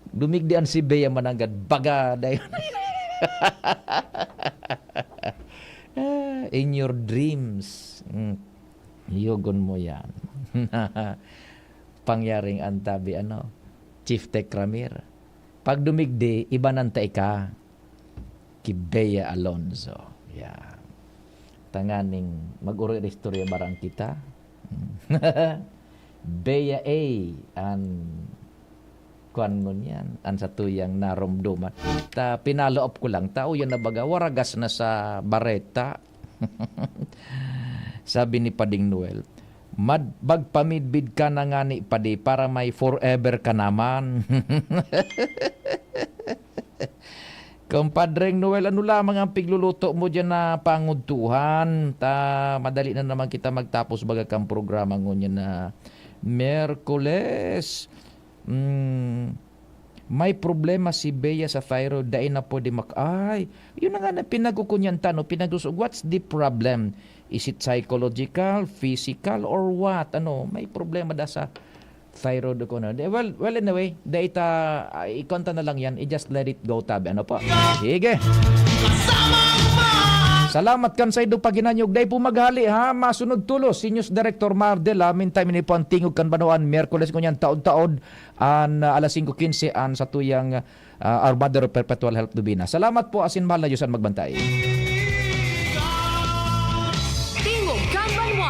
Dumigdi an si Bea mananggad, baga dayon. Ah, in your dreams. Hmm. Yugon mo yan. Pangyaring antabi, ano, Chief Tech Ramir. Pag dumigdi, iba nang taika. Ki Bea Alonzo. Yan. Tanganing mag-uri-istorya barang kita. Bea A, an kuan ngunyan, an satuyang naromdoman. Ta, pinalo-up ko lang, tao yan na baga, waragas na sa bareta. Sabi ni Pading Noel, "Mad-, magpamidbid ka na ngani, padi, para may forever ka naman." Compadreng Noel, ano lamang ang pigluluto mo diyan na pangudtuhan? Ta, madali na naman kita magtapos baga kang programa ngunyan na Miyerkules. Mm, may problema si Bea sa thyroid, dai na pwede mak-, ay, yun na nga na pinagkukunyan ta, no? Pinag-, what's the problem? Is it psychological, physical, or what? Ano, may problema da sa thyroid ko na. Well, well, anyway, dai ta, ah, ikonta na lang yan. I just let it go, tabi. Ano po? Sige. Kasama ang mga Salamat kan saindong paginanyog. Dai po maghali, ha, masunod tulos si News Director Mar Dela. Meantime, ini po ang Tingog kan Banwaan, Miyerkules ngunyan, taod-taod, an, ah, alas singko quince, an satuyang, ah, Our Mother of Perpetual Help Novena. Salamat po, asin mahal na Diyos an magbantay.